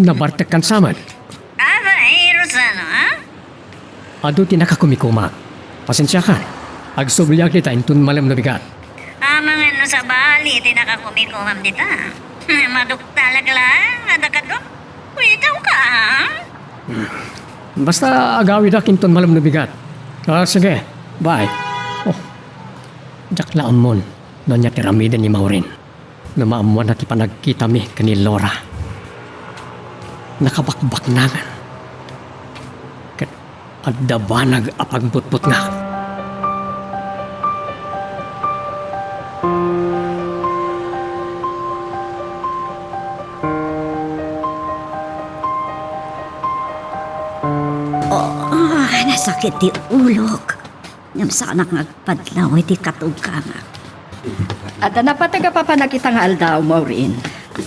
Nabartekkan sa met. Abay, Rosana, ha? Adu ti nakakumikuma. Pasensiakan. Agsubliak dita inton malem no bigat. Amangan no sabali ti nakakumikumam dita. Maduktalak laeng, adda kadok. Uy, ikaw ka, ah? Hmm. Basta agawidak inton malem no bigat. Ah, sige. Bye. Oh. Diak la ammon no ania ti aramiden ni Maureen no maammoanna ti panagkitami ken ni Laura. Nakabakbaknangan. Ket adda banag a pagbutbutngak. Oh, ah, nasakit ti ulok. Ngem saanak nga agpadlaw iti katugkangak. Adda napateg a papanak ita nga aldaw, Maureen.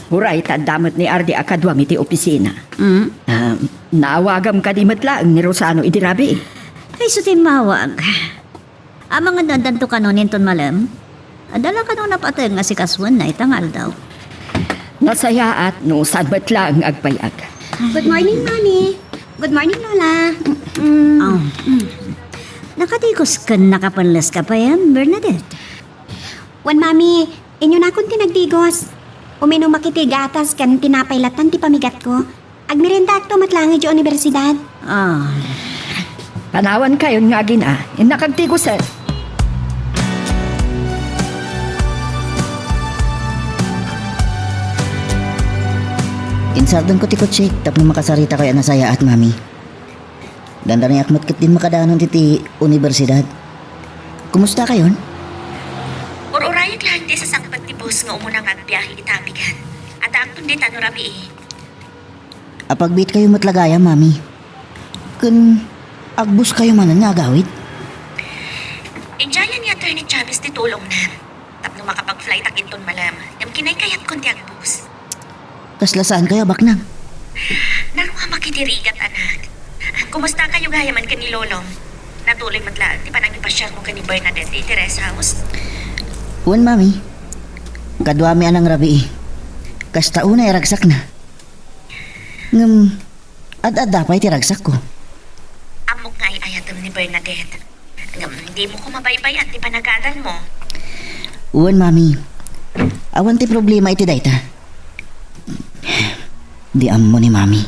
Uray ta adda met ni Ardi a kaduam iti opisina. Mm. Ah, naawagam kadi met laeng ni Rosano idi rabii. Kayso ti immawag. Amangan no addanto kano inton malem? Adda la kano napateg nga sikasuenna ita nga aldaw? Nasayaat no saan met laeng agbayag. Good morning, Mami. Good morning, Lola. Mm. Oh. Mm. Nakatigos ken nakapelles ka pay, em, Bernadette? Wen, Mami, inyunakon ti nagtigos. Uminumak iti gatas ken tinapay latta ti pamigatko. Agmeriendaakto met laeng idiay universidad. Ah. Panawankayon nga agina, innak agtigosen. Insardenko ti kotsek tapno makasarita kayo a nasayaat, Mami. Dandaniak met ket din makadanon iti universidad. Kumustakayon? Ur-urayek laeng ti sasangpet ti bus nga umuna nga agbiahe ita a bigat. Addaakton dita no rabii. Apagbiitkayo met la gayam, Mami. Ken agbuskayo manen nga agawid? Idiayen ni Attorney Chavez ti tulongna tapno makapag-flightak inton malem, ngem kinaykayatkon ti agbus. Kasla saankayo a baknang? Naruamak iti rigat, anak. Kumustakayo gayamen ken ni Lolong? Natuloy met laeng ti panangipasiarmo ken ni Bernadette iti rest house? Wen, Mami. Kaduami a nangrabii. Kasta unay a ragsakna. Ngem, ad-adda pay ti ragsakko. Ammok nga ay-ayatem ni Bernadette. Ngem, dimo koma baybay-an ti panagadalmo. Wen, Mami. Awan ti problema iti dayta. Di ammo ni Mami.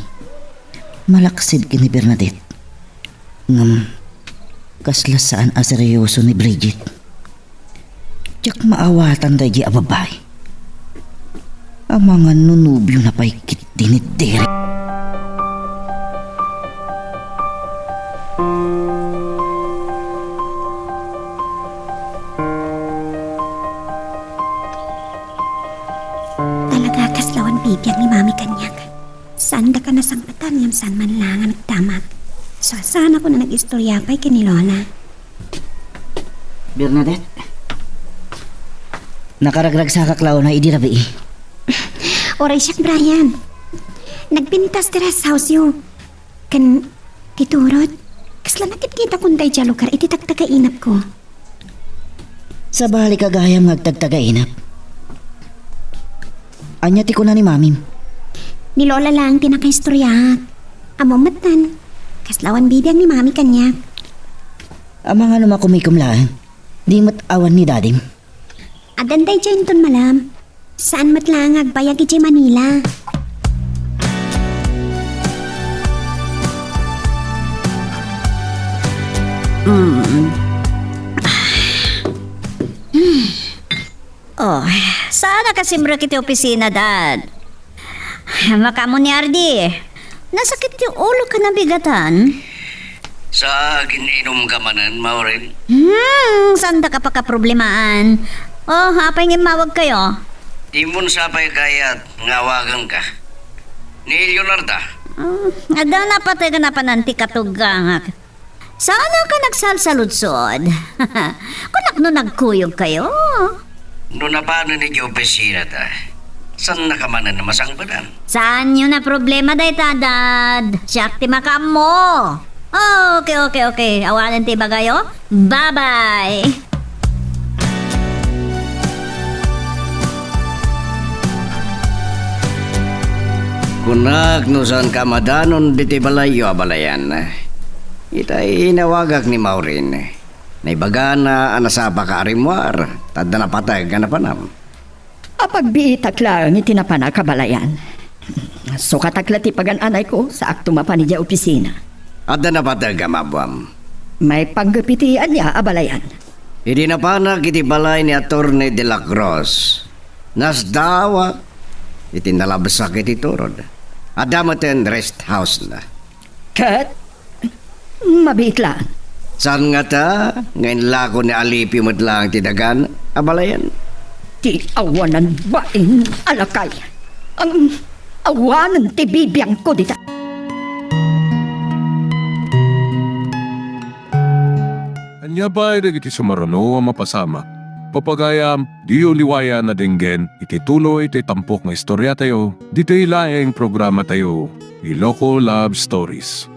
Malaksid ken ni Bernadette. Ngem, kasla saan a seryoso ni Bridget. Diak maawatan daydi a babai. Amangan no nobiona pay ketdi ni Derek. Talaga, kasla awan bibiag ni Mami kaniak. Saan daka nasangpetan ngem saan man laeng a nagdamag. Saan a kuna nag-istorya pay ken ni Lola. Bernadette? Nakaragragsakak la unay idi rabii. Uray siak, Brian. Nagpintas ti rest house-yo. Ken ti turod, kasla nakitkitakon daydiay a lugar iti tagtagainapko. Sabali ka gayam nga agtagtagainap. Ania ti kuna ni Mamim? Ni Lola laeng ti nakaistoryaak. Ammom metten, kasla awan bibiag ni Mami kaniak. Amangan no makumikom laeng, di met awan ni Dadim? Addan daydiay inton malem. Saan met laeng nga agbayag idiay Manila. Mm. Oh, saan a kasimrek iti opisina, Dad? Makaammo ni Ardi. Nasakit ti ulo ken nabigatan. Sa agin-inom ka manen, Maureen? Hmm, saan daka pakaproblemaan. Oh, apay nga immawag kayo? Dimon sa pay kayat nga awagan ka. Ni Leonarda? Hmm, adda napateg a napanan ti katugangak. Saan a ka nagsalsaludsod? Kunak no nagkuyog kayo? No napanen iti opisina ta, saan na ka manen a masangpetan? Saanyo na problema dayta, Dad. Siak ti makaammo. Okay, okay, okay. Awanen ti ibagayo. Bye-bye. Kunak no saan ka madanon diti balayyo a balayan. Itay inawagak ni Maureen. Naibagana a nasapa ka a rimmuar, ta adda napateg a napanam. Apagbiitak laeng iti napanak a balayan. Sukatak la ti pagan-anayko, saakto mapan idiay opisina. Adda napateg a mabuam? Maipanggep iti ania a balayan? Idi napanak iti balay ni Attorney de la Cruz, nasdaawak iti nalabsak iti turod. Adda metten rest house na. Ket mabiit laeng. Saan ngata nga inlako ni Alipio met laeng ti dagan a balayan? Ti awanan bain a lakay. Ang awanan ti bibiangko dita. Ania pay dagiti sumaruno a mapasamak? Papagayam, diyo liwayan a denggen iti tuloy ti tampok nga istoriatayo, ditoy laeng programatayo, Iloko Love Stories.